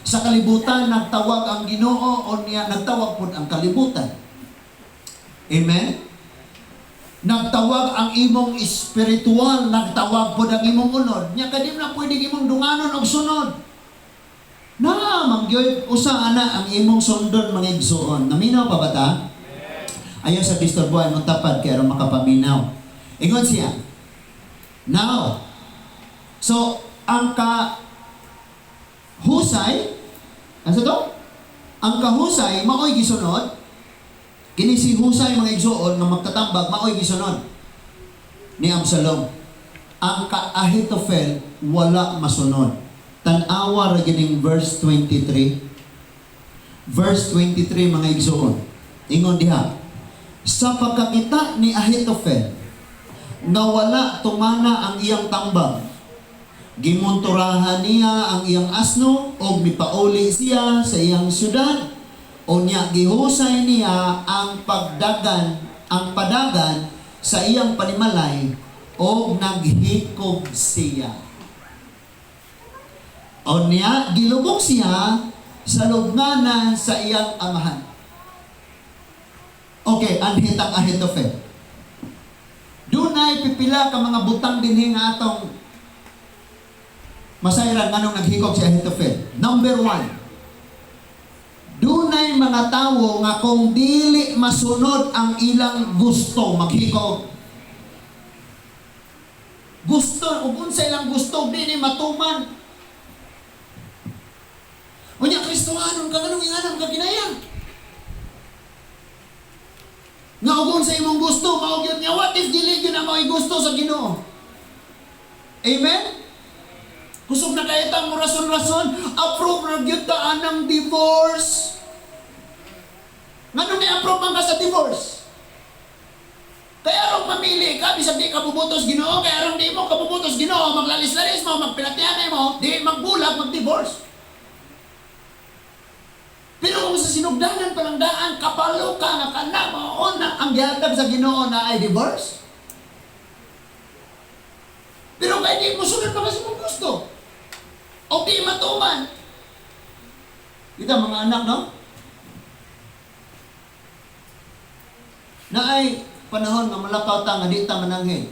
Sa kalibutan nagtawag ang Ginoo o niya nagtawag pud ang kalibutan. Amen. Nagtawag ang imong espiritual, nagtawag pud ang imong unod. Nya kadi na pwede imong dunganon og sunod. Na mangyoy usa ana ang imong sundon, mga igsoon. Naminaw pa ba ta? Ayaw sa disturbuhan mong tapad kay aron makapaminaw. Ingon siya. Now, so ang ka Husay, ano to? Ang kahusay maoy gisunod. Kini si Husay, mga igsoon, nga magtatambag, maoy gisunod ni Absalom. Ang ka-Ahitofel wala masunod. Tan-awa ra gining verse 23. Verse 23, mga igsoon. Ingon diha. Sa pagkakita ni Ahitofel nga wala tumana ang iyang tambag, gimunturahan niya ang iyang asno og mipauli siya sa iyang syudad. Unya gihusay niya ang padagan sa iyang panimalay og naghikog siya. Unya gilubong siya sa lubnganan sa iyang amahan. Okay, anhitang Ahitofel. Dunay pipila ka mga butang dinhi nga atong masayran nganong naghikog si Ahitofel. Number 1, dunay mga tawo nga kung dili masunod ang ilang gusto, maghikog. Gusto, ug unsa ilang gusto, dili matuman. Unya, Kristohanon ka, nganong inganam ka kinaya? Nga ug unsa imong gusto, mao gyud niya. What if dili gyud na mao'y gusto sa Ginoo? Amen? Kusog na kaayo mo rason-rason, approve ra gyud ta anang divorce. Ngano ni approve man ka sa divorce? Kaya arong mamili ka, bisag di ka bubutos Ginoo, kaya arong di mo kabubutos Ginoo, maglalis-lalis mo, magpilatianay mo, di magbulag, mag-divorce. Pero kung sa sinugdanan pa lang daan, kapalo ka nga kana mao na ang gihatag sa Ginoo na ay divorce. Pero kay di mo sunod pa kasi mong gusto. O di matuman. Kita mga anak, no? Na ay panahon nga malakaw ta nga di ta mananghid.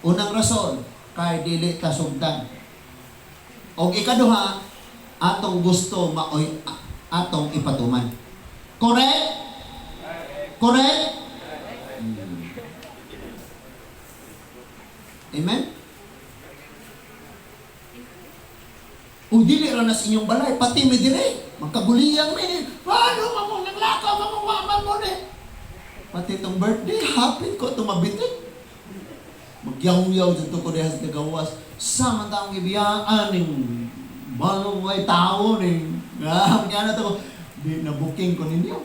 Unang rason, kay dili ta sugdan. Og ikaduha, atong gusto maoy atong ipatuman. Correct? Correct? Amen? O dili ra na sa inyong balay, pati mi dire, magkaguliyang mi. Paano mamong naglakaw, mamong waman mo ni? Pati itong birthday, hapit ko tumabitin. Magyaw-yaw dito ko diha sa kagawas. Sa man taong ibiyaan ning balong way tao ning. Ah, na to. Di na booking ko ninyo.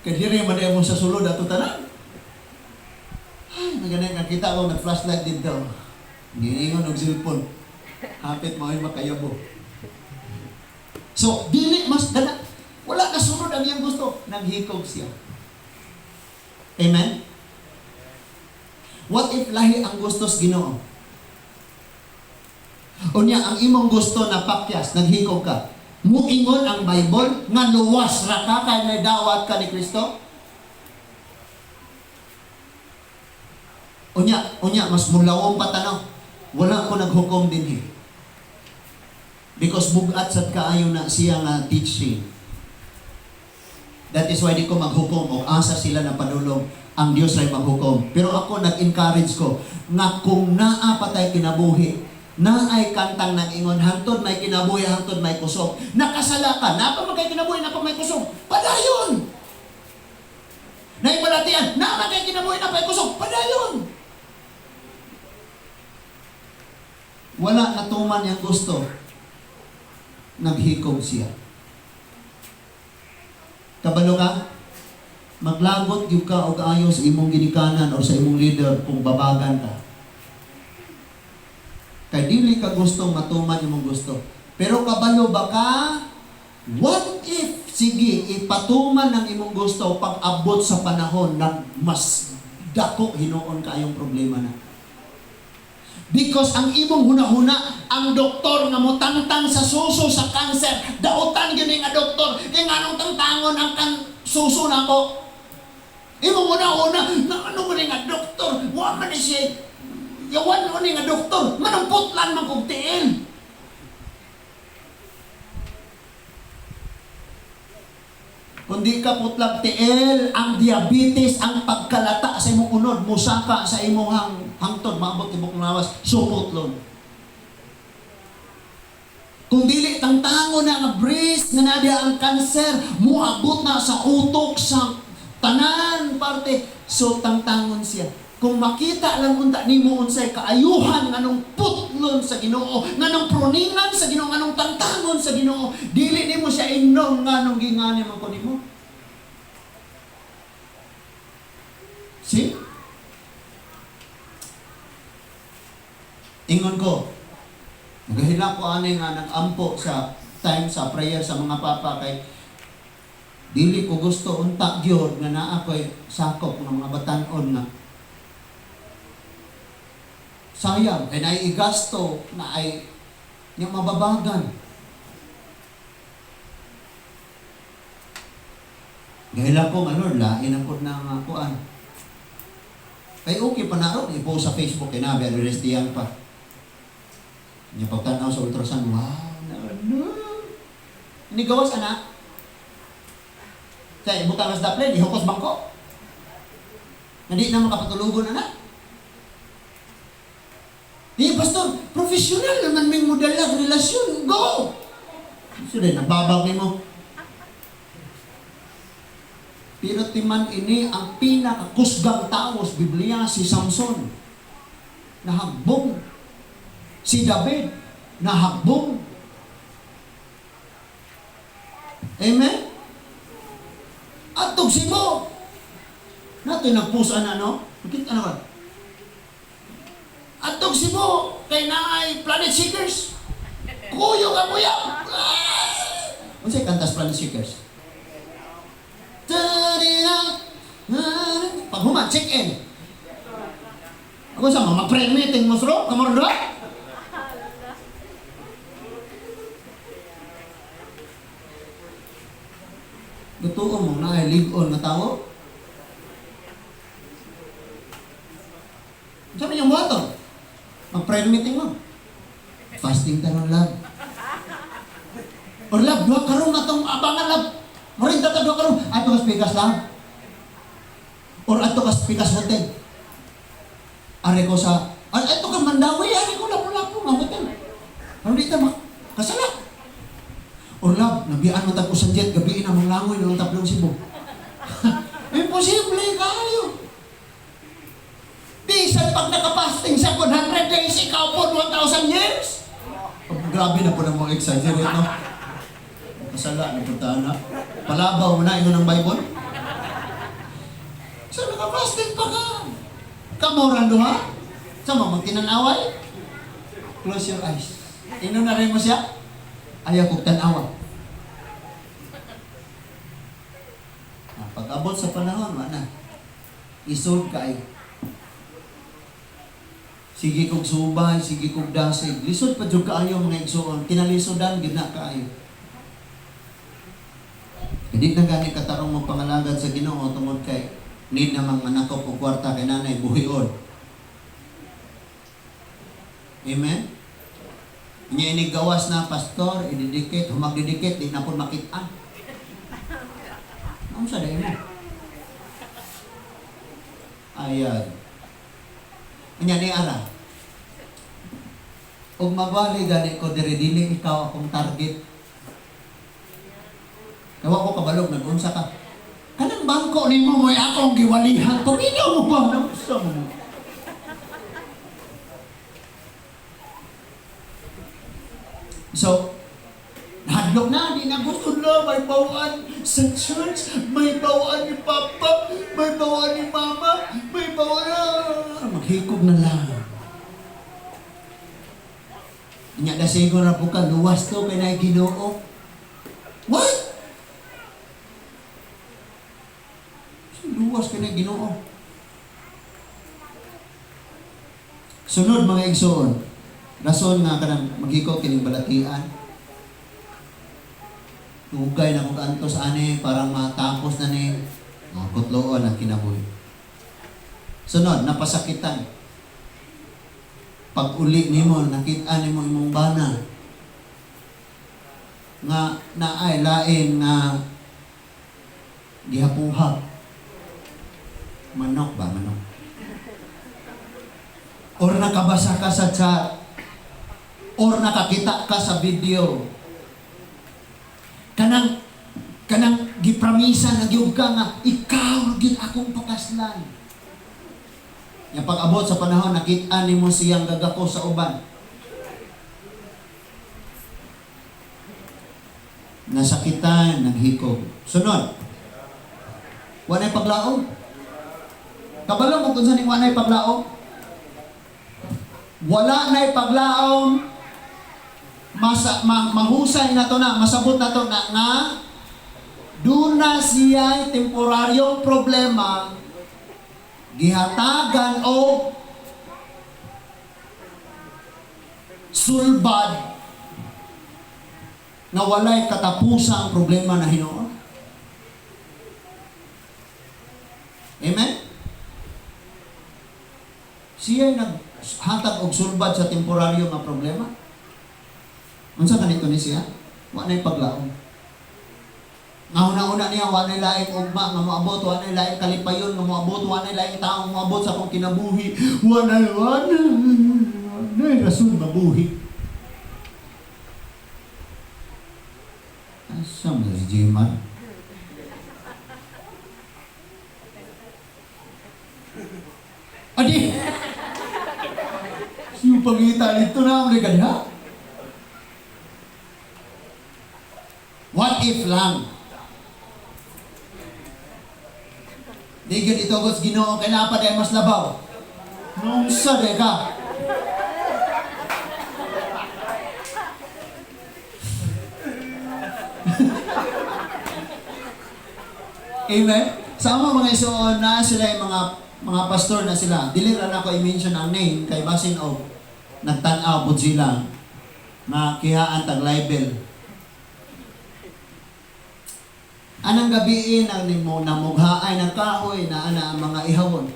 Kay diri man mo sa sulod ato tanan. Ay, maganda nga kita ko nag-flashlight dito. Giingon og cellphone. Hapit mo ay makayabo. So, dili mas dala. Wala kasunod ang iyang gusto. Naghikog siya. Amen? What if lahi ang gusto sa Ginoo? Unya, ang imong gusto na pakyas, naghikog ka. Muingon ang Bible nga luwas ra ka kay nadawat ka ni Kristo? Unya, mas mulawom pa tanaw. Wala ko naghukom dinhi. Because bugat sad kaayo na siya nga teaching. That is why di ko maghukom o asa sila na padulong, ang Dios ay maghukom. Pero ako, nag-encourage ko nga kung naa patay kinabuhi, naay kantang nag-ingon, "Hangtod may kinabuhi, hangtod may kusog." Nakasala ka, naa pa man kay kinabuhi, naa pa may kusog. Padayon! Naay balatian, naa man kay kinabuhi, naa pa may kusog. Padayon! Wala natuman yung gusto. Naghikog siya. Kabalo ka? Maglagot gyud ka og ayo sa imong ginikanan o sa imong leader kung babagan ka. Kay dili ka gustong matuman imong gusto. Pero kabalo ba ka? What if, sige, ipatuman ang imong gusto, pag abot sa panahon na mas dako hinuon kaayong problema na? Because ang imong hunahuna, ang doktor nga motangtang sa suso sa cancer, dautan gyud nga doktor, kay nganong tangtangon ang kan suso nako? Imong hunahuna, na ano man nga doktor, wa man ni siya, yawan mo ni nga doktor, manong putlan man kog tiil. Kung di ka putlag tiil, ang diabetes, ang pagkalata sa imong unod, musaka sa imong hangtod, maabot imong lawas, suputlon. Kung dili tangtango na nga breast, nga na ang cancer, muabot na sa utok, sa tanan parte. So tangtangon siya. Kung makita lang unta nimo unsay kaayuhan nganong putlon sa Ginoo, nganong pruningan sa Ginoo, nganong tangtangon sa Ginoo, dili nimo siya ingnon nganong gingani man ko nimo. See? Ingon ko, nagahila ko ani nga nag-ampo sa time sa prayer sa mga papa kay dili ko gusto unta gyud nga naa ko'y sakop nga mga batan-on nga sayang kay naigasto na ay yung mababagan. Gahila ko nga, Lord, lain ang na nga kuan. Kay okay pa na ron, i-post sa Facebook, kay nabi, arrestiyan pa. Nya pagtanaw sa ultrasound, wow, na ano. Ini gawas, anak. Kaya ibutang sa daplin, ihukos bangko. Hindi na makapatulugon, anak. Eh, pastor, professional naman may modala relasyon. Go! Sudah, nababag mo. Pero timan ini ang pinakakusgang tao sa Biblia, si Samson. Nahagbong. Si David, nahagbong. Amen? Atog Cebu. Nato nagpusan na, no? Kita na ba? Atog Cebu, kay naay Planet Seekers. Kuyo ka kuya. Ah! Unsay kantas Planet Seekers? Pag human, check in. Ako sa mga mag-prayer meeting mo, sro? Kamaro doon? Totoo mo na ay live-on na tao? Sabi niyong buhaton? Mag-prayer meeting mo. Fasting tanon love. Or love, duha karon atong abangan love. Morinta ta duha karon. Ato kas pikas lang. Or ato kas pikas hotel. Are ko sa, ato ka Mandawi, are ko lapu-lapu nga hotel. Ano dito kasala. Or love, nabiyaan mo tag usan jet, gabiin ang mga langoy ng tablong Cebu. Imposible kayo. Bisan pag nakapasting sa 100 days, ikaw po 1,000 years. Oh, grabe na po ng mga exaggerate, no? Kasala na po na. Palabaw mo na, ingon ng Bible. So, nakapasting pa ka. Kamoran duha? Sa mga magtinanaway? Close your eyes. Ino na rin mo siya? Ayaw kong tanawa. Pag-abot sa panahon, wala na. Isod ka ay. Sige kog subay, sige kog dasig. Lisod pa jud kaayo, mga igsoon, kinalisodan gid na kaayo. Hindi na gani katarong mo pangalagad sa Ginoo tungod kay need namang manakop og kwarta kay nanay buhion. Amen? Nya inig gawas na pastor, i-dedicate, humag-dedicate, di na po makita. Ano sa mo? Ayan. Nya ni ara. Ug magwali gani ko diri, dili ikaw akong target. Kawa ko kabalog nag-unsa ka. Kanang bangko nimo mo'y akong giwalihan. Paminaw mo ba? Naunsa mo? So, hadlok na, di na gusto na, may bawaan sa church, may bawaan ni Papa, may bawaan ni Mama, may bawaan na. Maghikog na lang. Nya na siguro na po ka, luwas to kay na Ginoo. What? Luwas kay na Ginoo. Sunod, mga igsoon, rason nga kanang maghikog kining balatian. Tugay na kong antos ani parang matapos na ni kutloon ang kinabuhi. Sunod, napasakitan. Pag uli nimo, nakita nimo imong bana nga naay lain nga gihapuha. Manok ba? Manok. Or nakabasa ka sa chat. Or nakakita ka sa video. Kanang gipramisa na gyud ka nga ikaw gyud akong pakaslan. Yang pag-abot sa panahon nakita nimo siyang gagako sa uban. Nasakitan, naghikog. Sunod. Walay paglaom. Kabalo mo kung saan walay paglaom? Wala na'y paglaom. Mahusay na to na, masabot na to na nga duna siya'y temporaryong problema gihatagan o sulbad na walay katapusang problema na hinuon. Amen? Siya'y naghatag og sulbad sa temporaryo nga problema. Unsa kanito ni siya? Wa na'y paglaom. Nga una-una niya, wa na'y laing ugma nga moabot, wa na'y laing kalipayon nga moabot, wa na'y laing taong moabot sa akong kinabuhi. Wa na'y rason mabuhi. Asa mo si Jimar? Adi! Siyong pangita nito na, amri ka niya? What if lang? Di gyud itugos Ginoo kay naa pa day mas labaw. Nung sa day ka. Amen? Sa amo, mga isuon, na sila yung mga pastor na sila. Dili ra na ko i-mention ang name kay basin og nagtan-aw pud sila nga kihaan tag libel. Anang gabiin ang nimo namughaay ng kahoy na ana ang mga ihawon.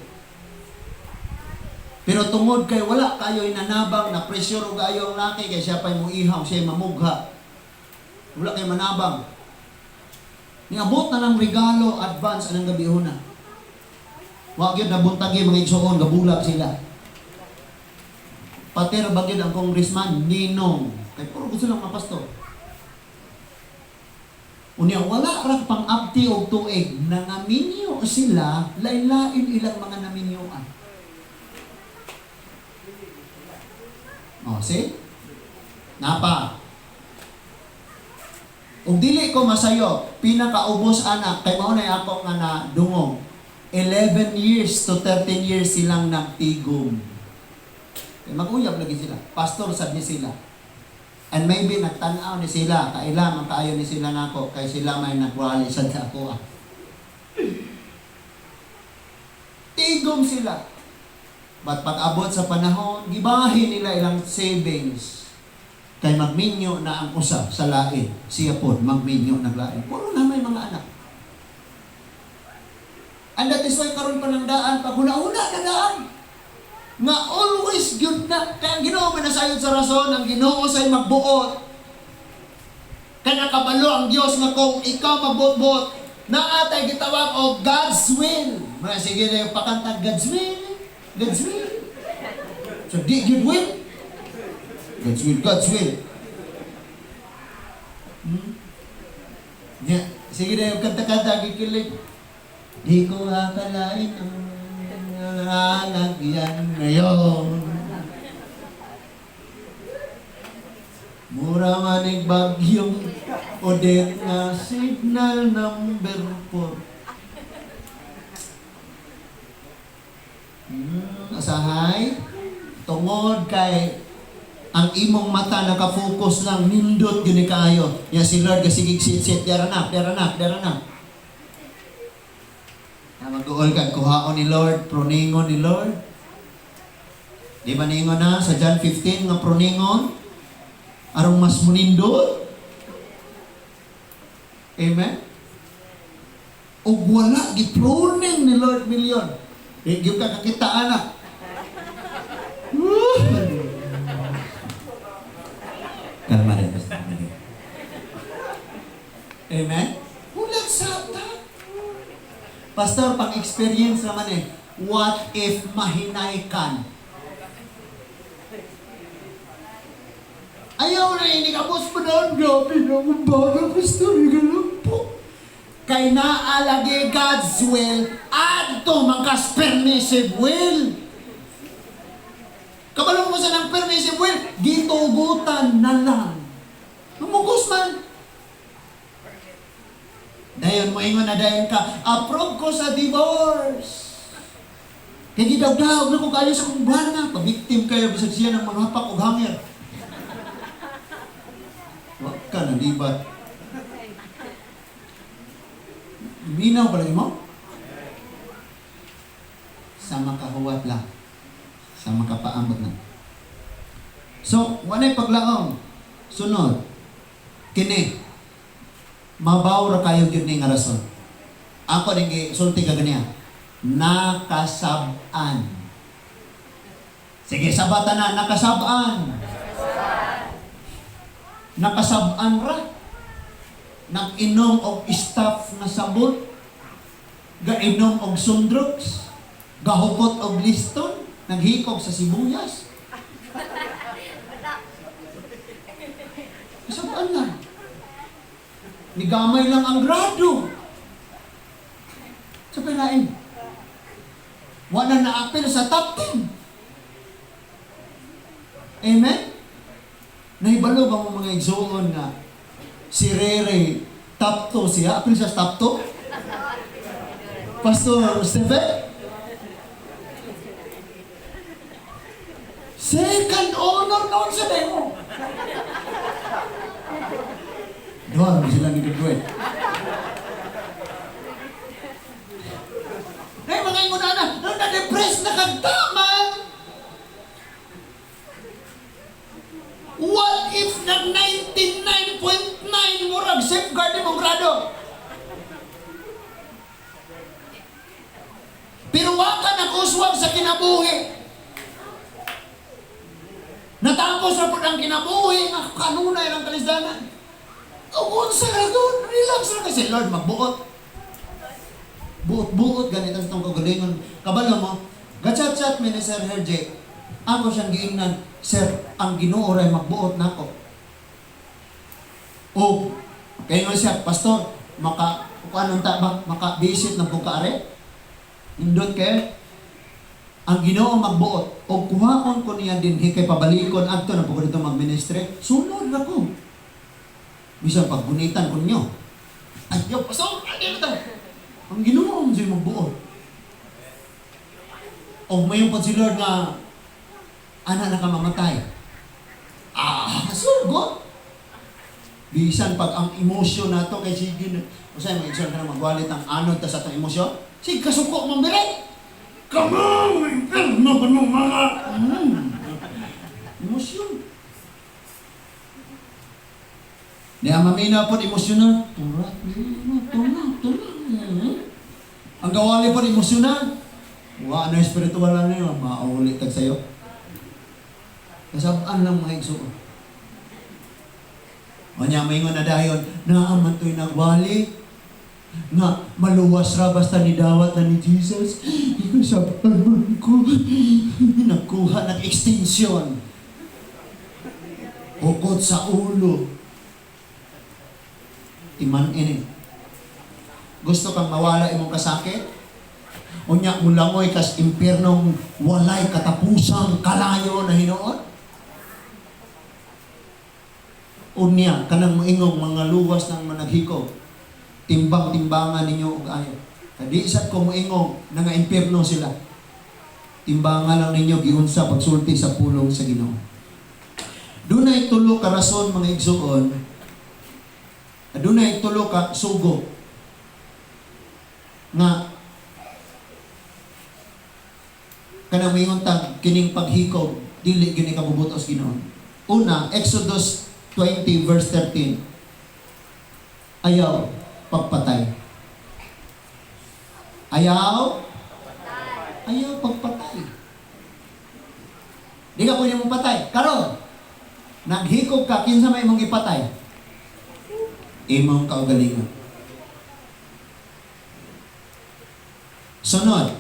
Pero tungod kay wala kayo inanabang na pressure og ayo ang laki kay siya pay mo ihaw, siya mamugha. Wala kay manabang. Niabot na ng regalo advance anang gabi una. Wa gyud nabuntagi, mga igsoon, gabulag sila. Pater ba gyud ang congressman ninong kay puro gusto lang mga pastor. Unya wala ra pang abti og tuig nangaminyo sila, lain-lain ilang mga naminyoan. Oh, see? Napa. Ug dili ko masayo, pinakaubos anak kay mao na ako nga nadungog. 11 years to 13 years silang nagtigom. Kay mag-uyab lagi sila. Pastor sad ni sila. And maybe nagtan-aw ni sila, kaila man kaayo ni sila nako kay sila may nagwali sad sa ako. Tigom sila. But pag abot sa panahon, gibahin nila ilang savings. Kay magminyo na ang usa sa lain. Siya po, magminyo ng lain. Puro na may mga anak. And that is why karon pa ng daan, pag huna-huna na daan, nga always good na. Kaya ang Ginoo may nasayod sa rason, ang Ginoo say magbuot. Kaya nakabalo ang Dios nga kung ikaw magbuot-buot, naatay gitawag og God's will. Mga sige na yung pakanta, "God's will, God's will." So di good will. God's will, God's will. Yeah. Sige na yung kanta-kanta, kikilig. "Di ko akalain ang lalagyan ngayon. Mura manig bagyong Odette nga signal number 4." Asahay, tungod kay ang imong mata naka-focus lang, nindot gini kaayo. Ya si Lord gasigig sit-sit, dara na, dara na, dara na. Na mag-uol ka, kuhaon ni Lord, pruningon ni Lord. Di ba ningon na sa John 15 nga pruningon? Arong mas munindot? Amen? Ug wala gipruning ni Lord million. Di gyud ka kakita ana. Woo! Kalma rin, basta kalma. Amen? Hulag sa ta. Pastor, pang-experience naman eh. What if mahinay kan? Ayaw na ini kabos mo na. Grabe na akong bana, Pastor. Ganun po. Kay naalagi God's will, adto man kas permissive will. Kabalo mo sa ng permissive will, gitugutan na lang. Mamugos man. Dayon mo ingon na dayon ka, "Approve ko sa divorce. Kay gidawdaw na ko kayo sa kong bana." Pabiktim kayo bisag siya ng mga hapak og hanger. Wa ka na libat. Minaw pa lagi mo? Sa makahuwat lang. Sa makapaambot lang. So, walay paglaom. Sunod. Kini. Mabaw ra kayo gyud ni nga rason. Ako ning gisulti ka ganiya. Nakasab-an. Sige, sabatan na, nakasab-an. Nakasab-an ra. Nag-inom og staff nga sabon. Gainom og Sundrox. Gahukot og Liston. Naghikog sa sibuyas. Kasab-an lang. Nigamay lang ang grado. Sa pinain. Wala na apil sa top 10. Amen? Nahibalo ba mo, mga igsuon, nga si Rere top 2 siya? Apil siya sa top 2? Pastor Stephen? Second honor noon sa demo. Doon sila ni graduate. Ay, mga ingon na, na-depress na kagta man. What if nag 99.9 murag safeguard mong grado? Pero wa ka nag-uswag sa kinabuhi. Natapos na po ang kinabuhi nga kanunay ang kalisdanan. Ug unsa ra doon, relax ra kasi Lord magbuot. Buot-buot ganito sa itong kagalingon. Kabalo mo, gachat-chat mi ni Sir Herje. Ako siyang giingnan, "Sir, ang Ginoo ray magbuot nako." O, kaya nga siya, "Pastor, maka, kuan ta ba, maka-visit ng bukaare?" Indot kay, ang Ginoo magbuot. O kuhaon ko niya din kay pabalikon adto na po ko dito magministre. Sunod na ko. Bisan paggunitan ko ninyo. "Ayaw, Pastor, ano ta?" Ang Ginoo mo siya magbuot. O mayon pa si Lord nga, ana na ka mamatay. Ah, sugot. Bisan pag ang emosyon nato kay sige na, usay mga igsoon ka na magwalit ang anod ta sa atong emosyon. Sige kasuko man bire. Kamo, impierno ko nung mga. Emosyon. Di ang mamina po emosyonal. Tura, tura, tura. Ang gawali po emosyonal. Wa na espiritual na niyo, mauli tag sayo. Kasabaan lang, mga igsoon. O niya, maingon na dayon, naaman to'y nagwali, nga maluwas ra basta ni dawat na ni Jesus. Ikasabaan man ko. Nakuha ng extension. Hukot sa ulo. Timan ini. Gusto kang mawala imong kasakit? Unya mulangoy kas impyernong walay katapusang kalayo na hinuon? Unya kanang moingong mga luwas ng managhiko. Timbang-timbangan ninyo og ayo. Kadi sad ko moingong na nga impyerno sila. Timbangan lang ninyo giunsa pagsulti sa pulong sa Ginoo. Dunay tulo ka rason, mga igsuon. Dunay tulo ka sugo nga kanang moingon tag kining paghikob dili gyud ni kabubutos Ginoo. Una, Exodus 20 verse 13. Ayaw pagpatay. Ayaw? Ayaw pagpatay. Di ka pwede mong patay. Karon, naghikob ka, kinsa may imong ipatay? Imong kaugalingon. Sunod.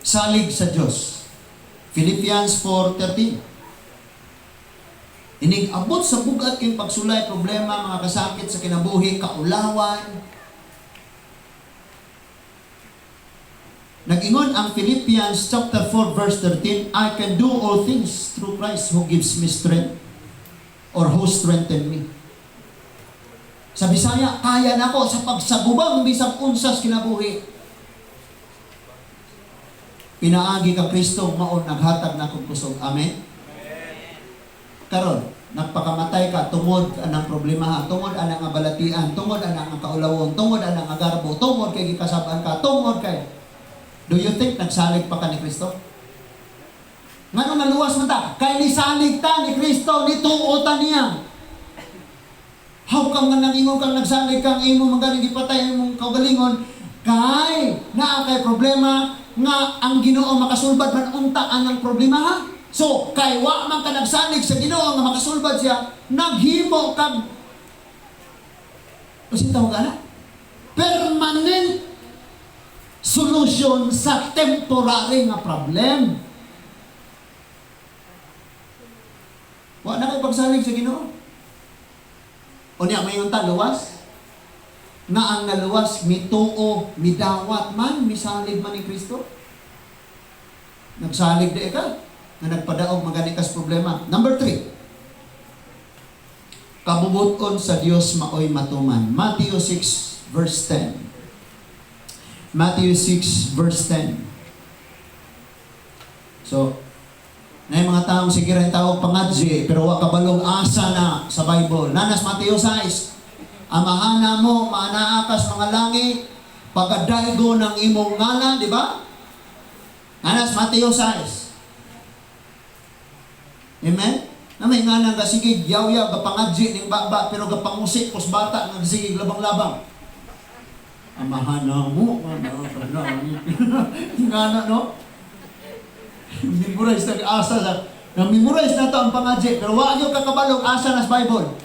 Salig sa Diyos. Philippians 4:13. Inig abot sa bugat kay pagsulay, problema, mga kasakit sa kinabuhi, kaulawan. Nag-ingon ang Philippians chapter 4 verse 13, "I can do all things through Christ who gives me strength or who strengthen me." Sa Bisaya, kaya nako sa pagsagubang bisag unsas kinabuhi. Pinaagi kang Kristo mao naghatag na kong kusog. Amen. Karon, nagpakamatay ka tungod anang problema, ha, tungod anang nga balatian, tungod anang nga kaulawon, tungod anang nga garbo, tungod kay gikasab-an ka, tungod kay. Do you think nagsalig pa ka ni Kristo? Ngano naluwas man ta? Kay nisalig ta ni Kristo, nituo ta niya. How come nga nangingon kang nagsalig kang imo man ganing gipatay ang imong kaugalingon kay naa kay problema nga ang Ginoo makasulbad man unta anang problema, ha? So, kay wa man ka nagsalig sa Ginoo nga makasulbad siya, naghimo kag unsay tawag ana? Permanent solution sa temporary nga problem. Wa na kay pagsalig sa Ginoo. Unya mayon ta luwas. Nga ang naluwas mituo, midawat man, misalig man ni Kristo. Nagsalig di ka nga nagpadaog magani kas problema. Number 3. Kabubuton sa Dios maoy matuman. Matthew 6 verse 10. Matthew 6 verse 10. So, na yung mga taong sige rin tawag pangadji, pero wa kabalong asa na sa Bible. Nanas Matthew 6, "Amahan namo, maanaa kas mga langit, pagkadaygo ng imong ngalan," di ba? Nanas Matthew 6. Amen? Na may ngalan ka, sige, yaw-yaw, gapangadji ning baba, pero gapangusi, pos bata, nga sige, labang-labang. "Amahan namo, maanaa kas langit." Ngana, no? Memorize na asa sa na memorize na to ang pangadji, pero wa gyud kakabalong asa nas Bible.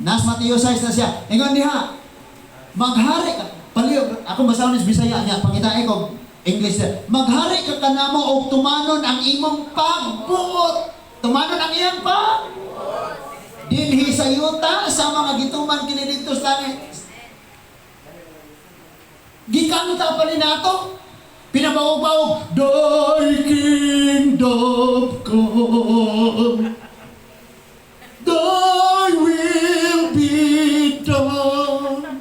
Nas Matthew 6 na siya. Ingon diha, maghari ka. Palihog, ako basahon is Bisaya niya, pangitain ko English niya. Maghari ka kanamo og tumanon ang imong pagbuot. Tumanon ang iyang pag dinhi sa yuta sa mga gituman kini didto sa langit. Gikanta pa ni nato. Pinabawog-bawog, "Thy kingdom come, Thy will be done."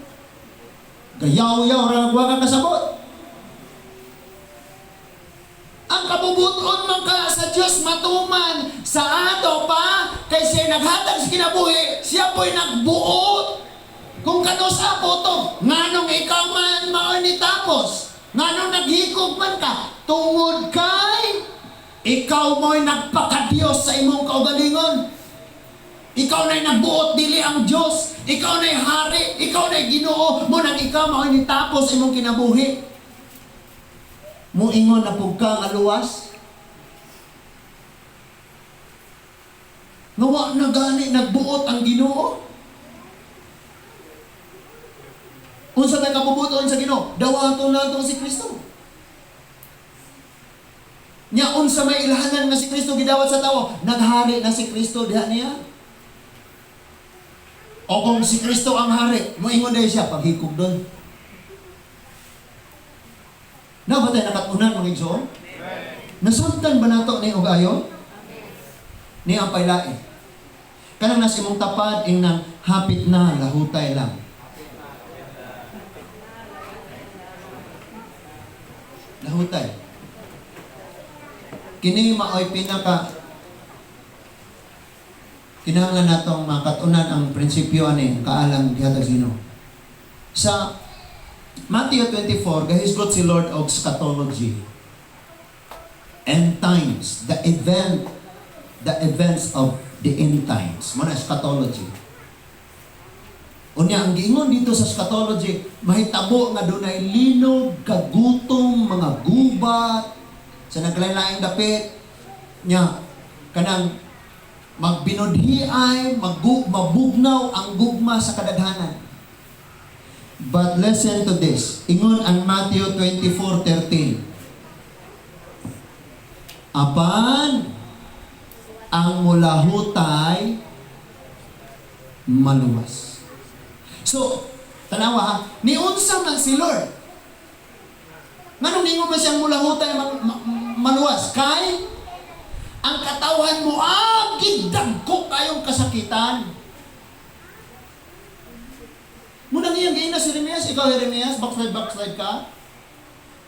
Gayaw-yaw ra, wa ka kasabot. Ang kabubuton man ka sa Diyos matuman sa ato pa kay siya naghatag sa kinabuhi, siya po'y nagbuot. Kung kanusa po, nganong ikaw man mao ni tapos, nganong naghikog man ka, tungod kay ikaw mo'y nagpakadiyos sa imong kaugalingon. Ikaw na'y nagbuot dili ang Diyos. Ikaw na'y hari. Ikaw na'y Ginoo. Mao nang ikaw mao'y nitapos imong kinabuhi. Muingon na pug ka nga luwas. Nga wa na gani nagbuot ang Ginoo. Unsa may kabubuton sa Ginoo? Dawaton nato si Kristo. Nya unsa may ilhanan nga si Kristo gidawat sa tawo? Naghari na si Kristo diha niya. O kung si Kristo ang hari, moingon dahil siya, paghikog doon. Na ba tayo nakatunan, mga igsoon? Nasabtan ba nato ni og ayo? Ni ang pailae. Kanang nas imong tapad, ing hapit na, lahutay lang. Lahutay. Kini maoy pinaka kinahanglan natong makatunan ang prinsipyo ani, ang kaalam gihatag sa Ginoo. Sa Matthew 24, gahisgot si Lord og eschatology. End times, the events of the end times. Mao na eschatology. Unya ang giingon dito sa eschatology, mahitabo nga dunay linog, kagutom, mga gubat sa naglain-laing dapit nya, kanang magbinudhiay, mabugnaw ang gugma sa kadaghanan. But listen to this. Ingon ang Matthew 24:13. Apan ang mulahutay maluwas. So, tanawa ha, niunsa man si Lord. Nganong ningon man siyang mulahutay maluwas? Kay ang katawhan mo, gidagko kayong kasakitan. Mao nang iyang giingnan si Jeremias, ikaw Jeremias, backslide, backslide ka.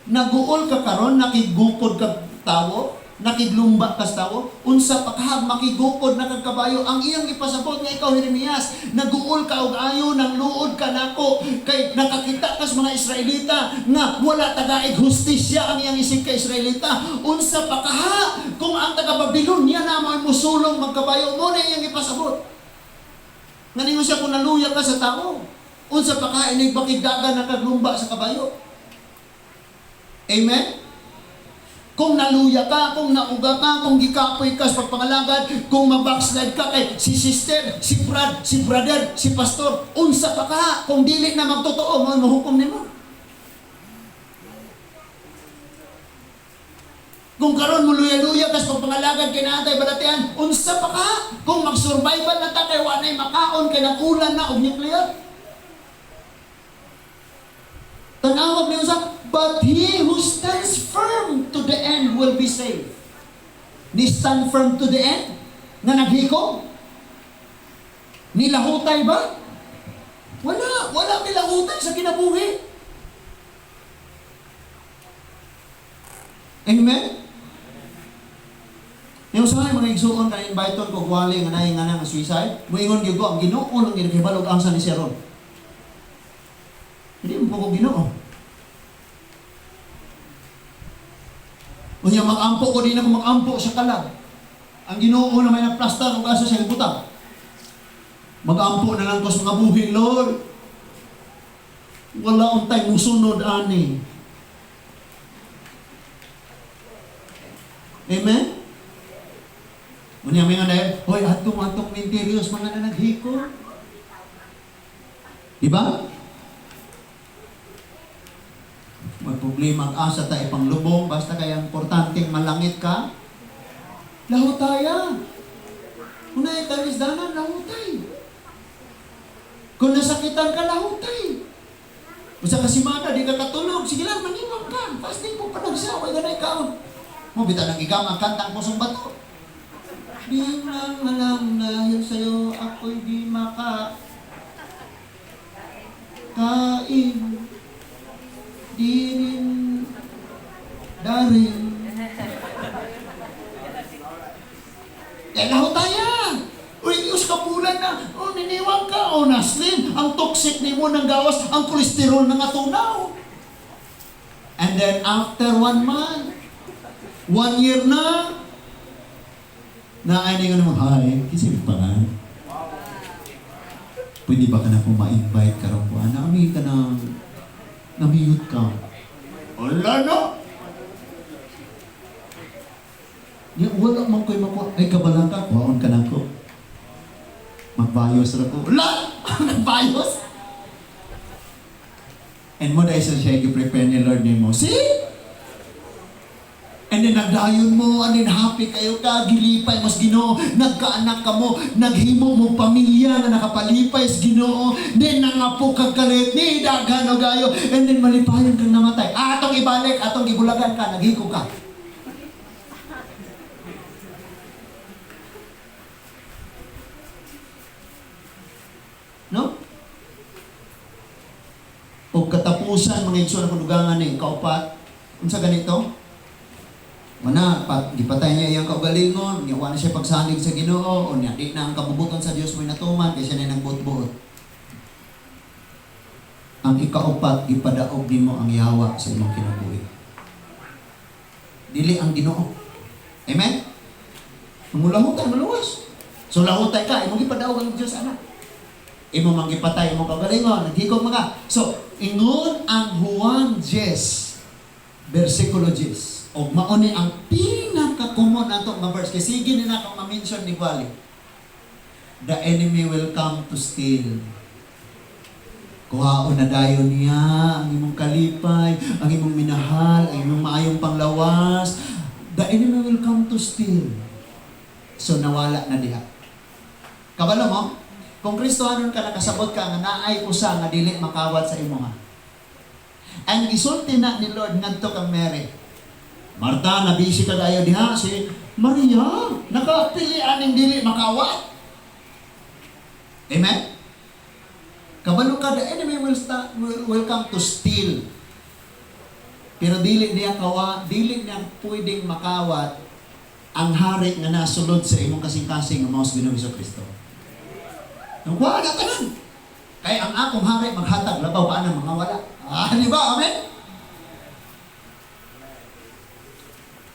Naguol ka karon, nakigukod ka tawo, nakiglumba ka sa tawo, unsa pa kahag makigukod na kag kabayo. Ang iyang ipasabot nga ikaw Jeremias, naguol ka og ayo, nang luod ka nako kay nakakita kas mga Israelita nga wala tagaig hustisya ang iyang isig ka Israelita. Unsa pa kaha kung ang taga Babylonia na mo musulong magkabayo. Mo na iyang ipasabot. Nganingon siya kung naluya ka sa tao, unsa pa kaha inig bakigdagan na kaglumba sa kabayo. Amen? Kung naluya ka, kung nauga ka, kung gikapoy ka sa pagpangalagad, kung mabackslide ka kay si sister, si brad, si brother, si pastor, unsa pa ka, kung dili na magtotoo, mo mahukom nimo. Kung karon mo luya-luya ka sa pagpangalagad kay naatay balatian, unsa pa ka, kung mag-survival na ta kay wa nay makaon kay nag-ulan na og nuclear. Tanawag niyo sa, but he who stands firm to the end will be saved. Ni stand firm to the end? Nga naghikog? Nilahutay ba? Wala. Wala nilahutay sa kinabuhi. Amen? Yung sa mga igsuon ka invite ko wali nga naay nga nga suicide, moingon gyud ko ang Ginoo lang ginakibalo ang asa ni siya ron. Hindi mo ko Ginoo. Unya mag-ampo ko, di na ko mag-ampo sa kalag. Ang Ginoo na may nagplastar og asa siya ibutang. Mag-ampo na lang ko sa mga buhi, Lord. Wala untay musunod ani. Amen? Unya may nga dahil, hoy, atong minterios, mga nanaghiko. Diba? May problema ang asa ta ipanglubong, basta kaya importanteng malangit ka. Lahutaya. Unay, talis danan, lahutay. Kung nasakitan ka, lahutay. Usa ka simana, di ka katulog, sige lang, maniwang ka. Fasting po pa nagsa, way ganay kaon. Mo, bita nang ikaw, ang kantang pusong bato. Di lang alam dahil sa'yo ako'y di maka kain. Di rin darin. Eh, lahutaya! Uy, ka bulan na, oh, niniwang ka, oh, na-slim. Ang toxic nimo ng gawas, ang kolesterol na nga tunaw. And then after one month, one year na, na ay ningon mo, "Hi, kasi pa nga. Pwede ba ka na kung ma-invite karon ko? Ana, ami ka na, namiyot ka." Wala no? Ya, wala man ko'y makuha. Ay, kabalang ka, kuhaon ka na ko. Magbayos ra ko. Wala! Nagbayos? And mo dahil sa siya prepare ni Lord nimo. See? And then nagdayon mo, and then happy kayo ka, gilipay mo sa Ginoo, nagkaanak ka mo, naghimo mo pamilya nga nakapalipay sa Ginoo, then nangapo ka kalit, ni daghan og gayo, and then malipayon kang namatay. Ah, atong ibalik, atong gibulagan ka, naghiko ka. No? O katapusan, mga igsoon, akong dugangan ni kaupat, unsa ganito? Mana, pat, gipatay niya iyang kaugalingon, niya na siya pagsalig sa Ginoo, o niya di na ang kabubuton sa Dios mo'y natuman, kay siya na nagbuot-buot. Ang ikaupat, gipadaog nimo ang yawa sa imong kinabuhi. Dili ang Ginoo. Amen? Mulahutan, maluwas. So lahutay ka, imong gipadaog ang Dios anak. Imo mang gipatay imong kaugalingon, naghikog mga. So, ingon ang Juan 10, versikulo 10. Og mao ni ang pinaka-common nato nga verse kay sige ni na akong ma-mention ni Wally. The enemy will come to steal. Kuhaon na dayon niya ang imong kalipay, ang imong minahal, ang imong maayong panglawas. The enemy will come to steal. So nawala na diha. Kabalo mo? Kung Kristohanon ka, nakasabot ka nga naay usa nga dili makawat sa imo ha. Ang gisulti na ni Lord ngadto kang Mary. "Marta, nabisi ka dayo diha." Si Maria, nakapili aning dili makawat. Amen? Kabalo ka, the enemy will come to steal. Pero dili niya pwedeng makawat ang hari nga nasulod sa imong kasing-kasing nga mao sa Ginoong Kristo. Nung wala tanan. Kay ang akong hari maghatag labaw pa ang mga wala. Ah, di ba? Amen?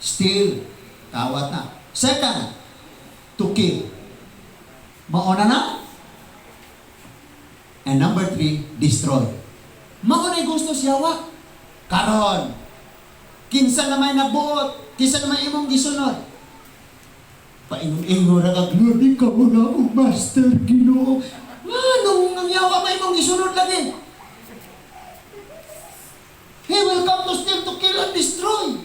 Steal, kawat na. Second, to kill. Mauna na. And number three, destroy. Mao na gusto siya wa. Karon, kinsa na may nabuot, kinsa na may imong gisunod. Paingon-ingon ra ka, "Lord, ikaw na akong master, Ginoo." Nganong ang yawa may imong gisunod lagi? He will come to steal, to kill, and destroy.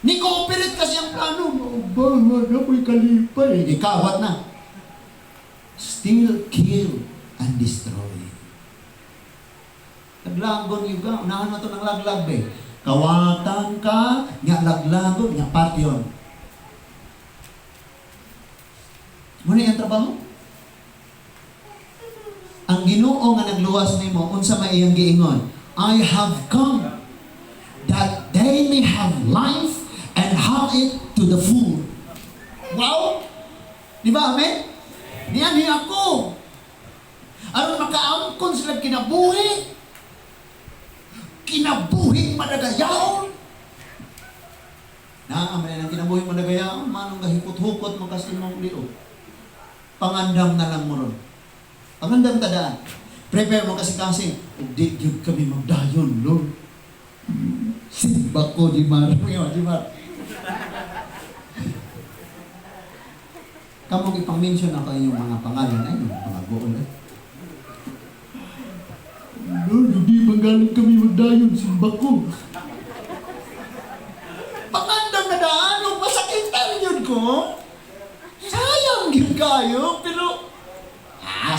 Ni cooperate kasi ang plano. Maubangan ako'y kalipay. Ikawat na. Steal, kill, and destroy. Laglagon yung ka. Unahan na to ng laglag be. Kawatan ka, nya laglagon, nya patyon. Muna yung trabaho. Ang Ginoo nga nagluwas nimo, unsa may iyang giingon? "I have come that they may have life and have it to the full." Wow! Di ba, amen? Niyan ako. Aron makaangkon sila kinabuhi. Kinabuhing madagayaon. Naa man ang kinabuhing madagayaon, manong gahikot-hukot mo kas imong liog. Pangandam na lang mo ron. Pangandam ta daan. Prepare mo kasi ug di gyud kami magdayon, Lord. Simba ko di mar. Di mar. Kamong ipang-mention ako inyong mga pangalan ay mga pangagoon eh. Lord, hindi magaling kami magdayon, simba ko. Pangandam na daan, ug masakitan yun ko. Sayang gyud kayo, pero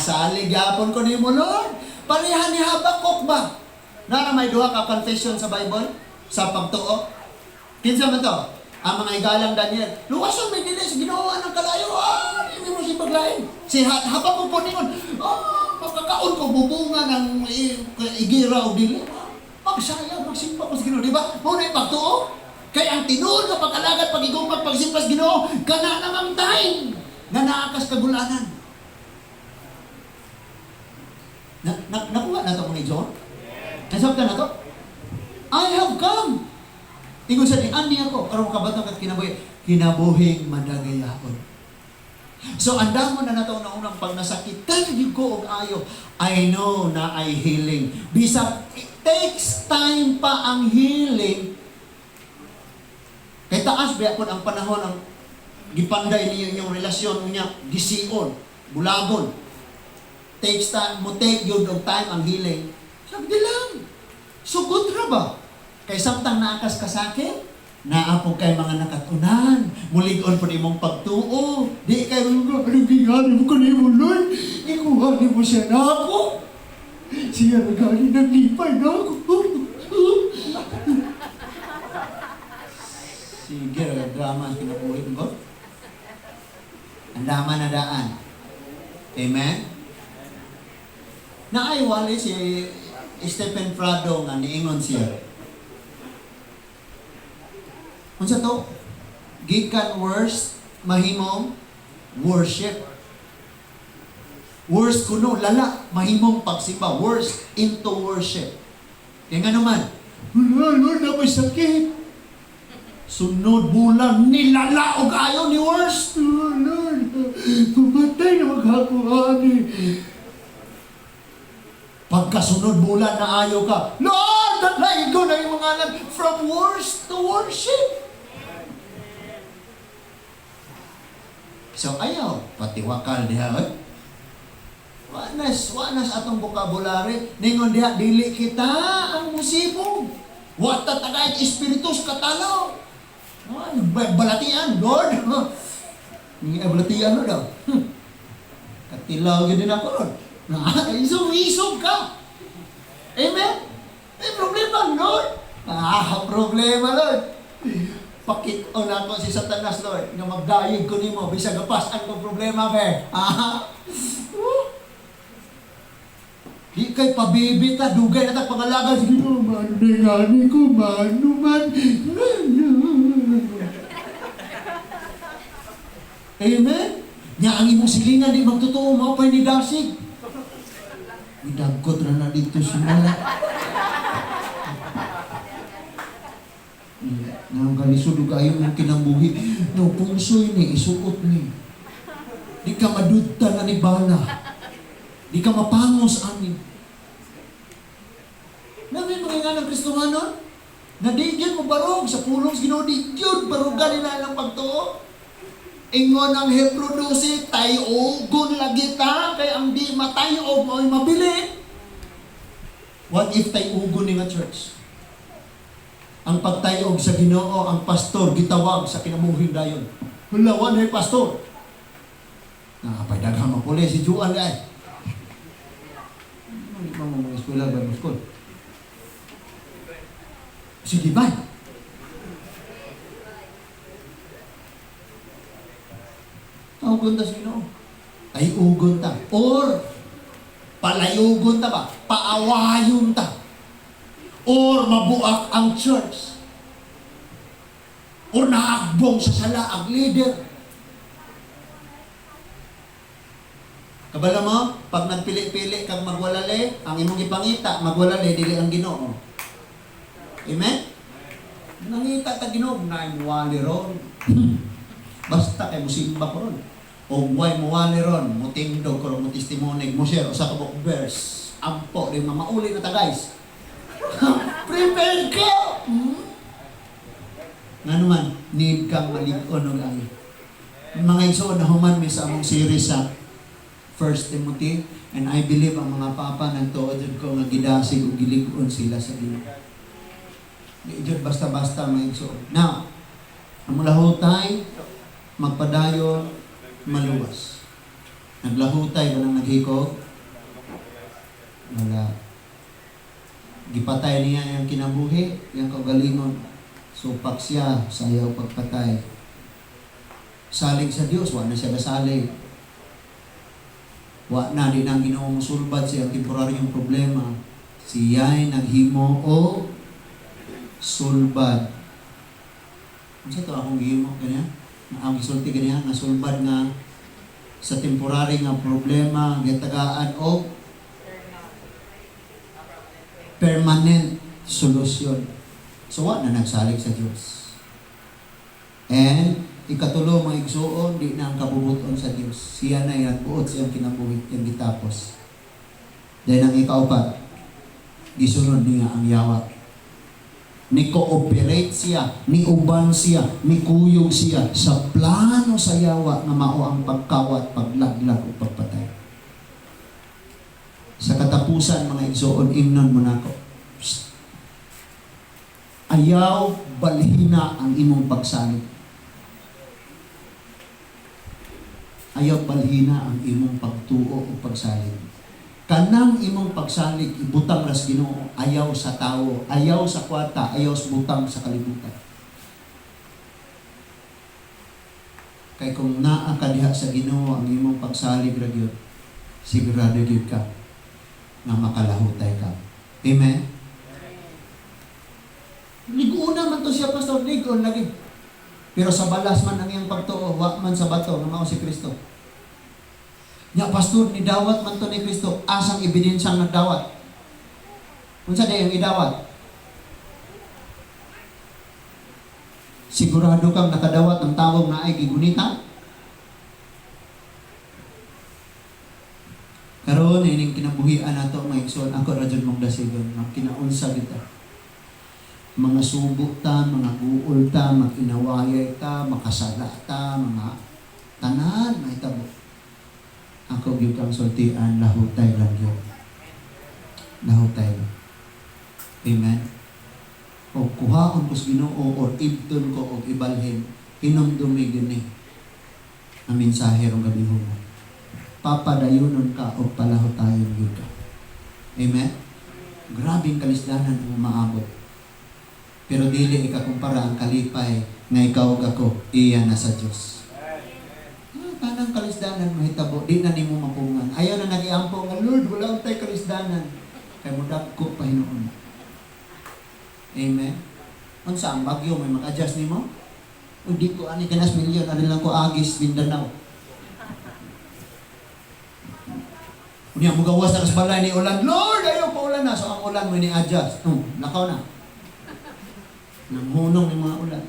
salig gyapon ko nimo, Lord. Pareha ni Habakuk ba? Nara may duha ka confession sa Bible sa pagtuo. Kinsa man to? Ang mga igalang Daniel. Luwason may dili sa Ginoo ang kalayo. Ah, hindi mo si paglain. Si Habakuk po ningon, ah, makakaon ko bubunga ng igira o dili. Magsaya, magsimba ko sa Ginoo, di ba? Mao na yung pagtuo. Kay ang tinuod nga pag-alagad, pag-igumag, pagsimba sa Ginoo, kana namang time. Nga naa kas kagulanan. Na, nakuha na to, mga John? Nasabtan na to? "I have come." Ingon sa ni, "Ani ako, aron makabatong at kinabuhi. Kinabuhing madagayaon." So, andamon na nato na unang pag nasakitan gyud ko og ayo, I know na I healing. Bisag it takes time pa ang healing, kay taas ba pud ang panahon ang gipanday niyo inyong relasyon niya, gision, bulagon. Takes time, mo take yun og time ang healing. Sagdi lang. Sugod ra ba? Kay samtang naa kas kasakit, naa po kay mga nakatunan. Mulig-on po imong pagtuo. Di kay anong gingani mo kanimo, Lord? Ikuha nimo siya na ako. Siya na gani naglipay na ako. Sige, drama ang kinabuhi ko. Andaman na daan. Amen? Naay wali si Stephen Prado nga niingon siya. Unsa to? Gikan worst mahimong worship. Worst kuno lala mahimong pagsimba, worst into worship. Kaya nga naman, "Wala, Lord, na may sakit." Sunod bulan, nilala og ayo ni worst. Oh, Lord, pumatay na maghakuan eh. Pagkasunod bulan na ayo ka, "Lord, tatlayin ko na yung mga anak," from worst to worship. So ayaw, patiwakal diha, oy. Wa nas atong vocabulary. Ningon diha, dili kita ang musibog. Wa ta tagay espiritus katalo. Ay, balatian, Lord. Nga balatian mo daw. Katilaw gyud din ako, Lord. Na, isog, isog ka. Amen? May problema, Lord. Ah, problema, Lord. Pakit-on ako si Satanas, Lord, nga magdayeg ko nimo bisag gapas-an ko problema be. Ah. Woo. Di kay pabibi ta, dugay na ta pangalaga. Sige, Ginoo, mano na ngani ko, mano man. Mano. Amen? Nya ang imong silingan di magtotoo, mao pa'y ni dasig. Midagkot ra na dito simula. Nang kalisod ug ayo mong kinabuhi. No, pungsoy ni, isuot ni. Di ka madudta na ni bala. Di ka mapangos ani. Namin mga nga ng Kristohanon, na di gyud mo barog sa pulong sa Ginoo, di gyud barugan nila ang pagtuo. Ingon ang Hebreo 12, tayugon lagi ta, kay ang di matayog mo'y mabili. What if tayugon ni nga church? Ang pagtayog sa Ginoo, ang pastor gitawag sa kinabuhing dayon. Hala, wa na pastor. Napay daghang mapuli si Juan ay. Ano pa mo mga eskwela Bible school? Sige ba? Tawgon ta sa Ginoo. Tayugon ta. Or palayugon ta ba? Paawayon ta. Or mabuak ang church. Or naagbong sa sala ang leader. Kabala mo, pag nagpili-pili kang magwalali, ang imong ipangita, magwalali, dili ang Ginoo. Amen? Nangita ta Ginoo, na muwali ron. Basta kay musimba ko ron. O way muwali ron, mutindog ko ron, mutestimony, mo share usa ka book verse. Ampo, di mamauli na ta, guys. Prepare ka! Nga naman, need kang malig-on og ayo. Mga igsoon, nahuman mi sa among series sa 1 Timothy, and I believe ang mga papa nagtuod jud ko nga gidasig ug gilig-on sila sa Ginoo. Di jud basta-basta, mga igsoon. Now, ang mulahutay, magpadayon, maluwas. Naglahutay ba nang naghikog? Wala. Gipatay niya yung kinabuhi, yung kaugalingon. Supak siya, sayaw pagpatay. Salig sa Dios, wa na siya gasalig. Wa na, di nang Ginoo musulbad siya ang temporaryong problema. Siya'y naghimo o sulbad. Unsa to akong gihimo kaniya? Ang gisulti kaniya nga sulbad nga Sa temporary nga problema, gitagaan og permanent solution. So, wa na nagsalig sa Dios. And ikatulo, mga igsuon, di na ang kabubuton sa Dios. Siya na yung buot siyang kinabuhi, yung gitapos. Then ang ikaupat, gisunod niya ang yawa. Ni cooperate siya, ni uban siya, ni kuyog siya sa plano sa yawa nga mao ang pagkawat, paglaglag o pagpatay. Sa katapusan, mga igsuon, ingnon mo nako. Psst. Ayaw balhina ang imong pagsalig. Ayaw balhina ang imong pagtuo o pagsalig. Kanang imong pagsalig, ibutang ras Ginoo, ayaw sa tao, ayaw sa kwarta, ayaw sa butang sa kalibutan. Kay kung naa ka diha sa Ginoo, ang imong pagsalig ra gyud, sigurado gyud ka nga makalahutay ka. Amen. Liguna man to siya, pastor, ligon lagi. Pero sa balas man ang iyang pagtuo, wa man sa bato nga mao si Kristo. Nya, pastor, ni dawat man to ni Kristo, asang ebidensyang nagdawat? Unsa day ang idawat? Sigurado kang nakadawat ng tawong naay gigunita? Karon ining kinabuhian nato, mga igsoon, ako ra jud mong dasigon, nga kinaunsa kita. Mga subok ta, mga guol ta, mag-inawayay ta, makasala ta, mga tanan mahitabo. Ako gyud kang sultian, lahutay lang gyud. Lahutay lang. Amen. O kuhaon ko sa Ginoo or ibton ko og ibalhin, hinumdumi gyud ni ang mensahe rong gabi mo. Papadayunon ka o palahutayon gyud ka. Amen. Grabing kalisdanan ang umaabot. Pero dili ikakumpara ang kalipay nga ikaw ug ako iya na sa Dios. Ah, tanang kalisdanan mahitabo, di na nimo mapungan. Ayaw na nagiampo nga, "Lord, wala tay kalisdanan." Kay modagko pa hinuon. Amen. Unsa ang bagyo may mag-adjust nimo? O di ko ani kanas milyon, ani lang ko agis Mindanao. Unya mugawas na kas balay ni ulan. "Lord, ayaw pa ulan na." So ang ulan mo ni adjust. Oh, lakaw na. Nanghunong ni mga ulan.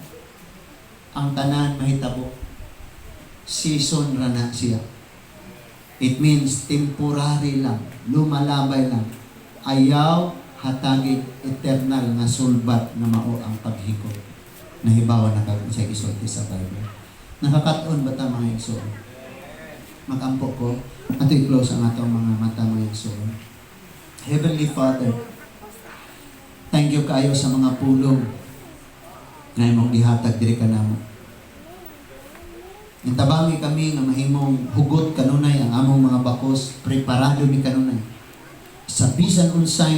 Ang tanan mahitabo. Season ra na siya. It means temporary lang, lumalabay lang. Ayaw hatagig eternal nga sulbat nga mao ang paghikot. Nahibawa na kag sa gisulti sa Bible. Nakakatuon ba ta, mga igsoon? Makampo ko. Ato i-close ang atong mga mata, mga igsoon. Heavenly Father, thank you kayo sa mga pulong nga imong gihatag diri kanamo. Intabangi kami nga mahimong hugot kanunay ang among mga bakos, preparado mi kanunay. Sa bisan unsay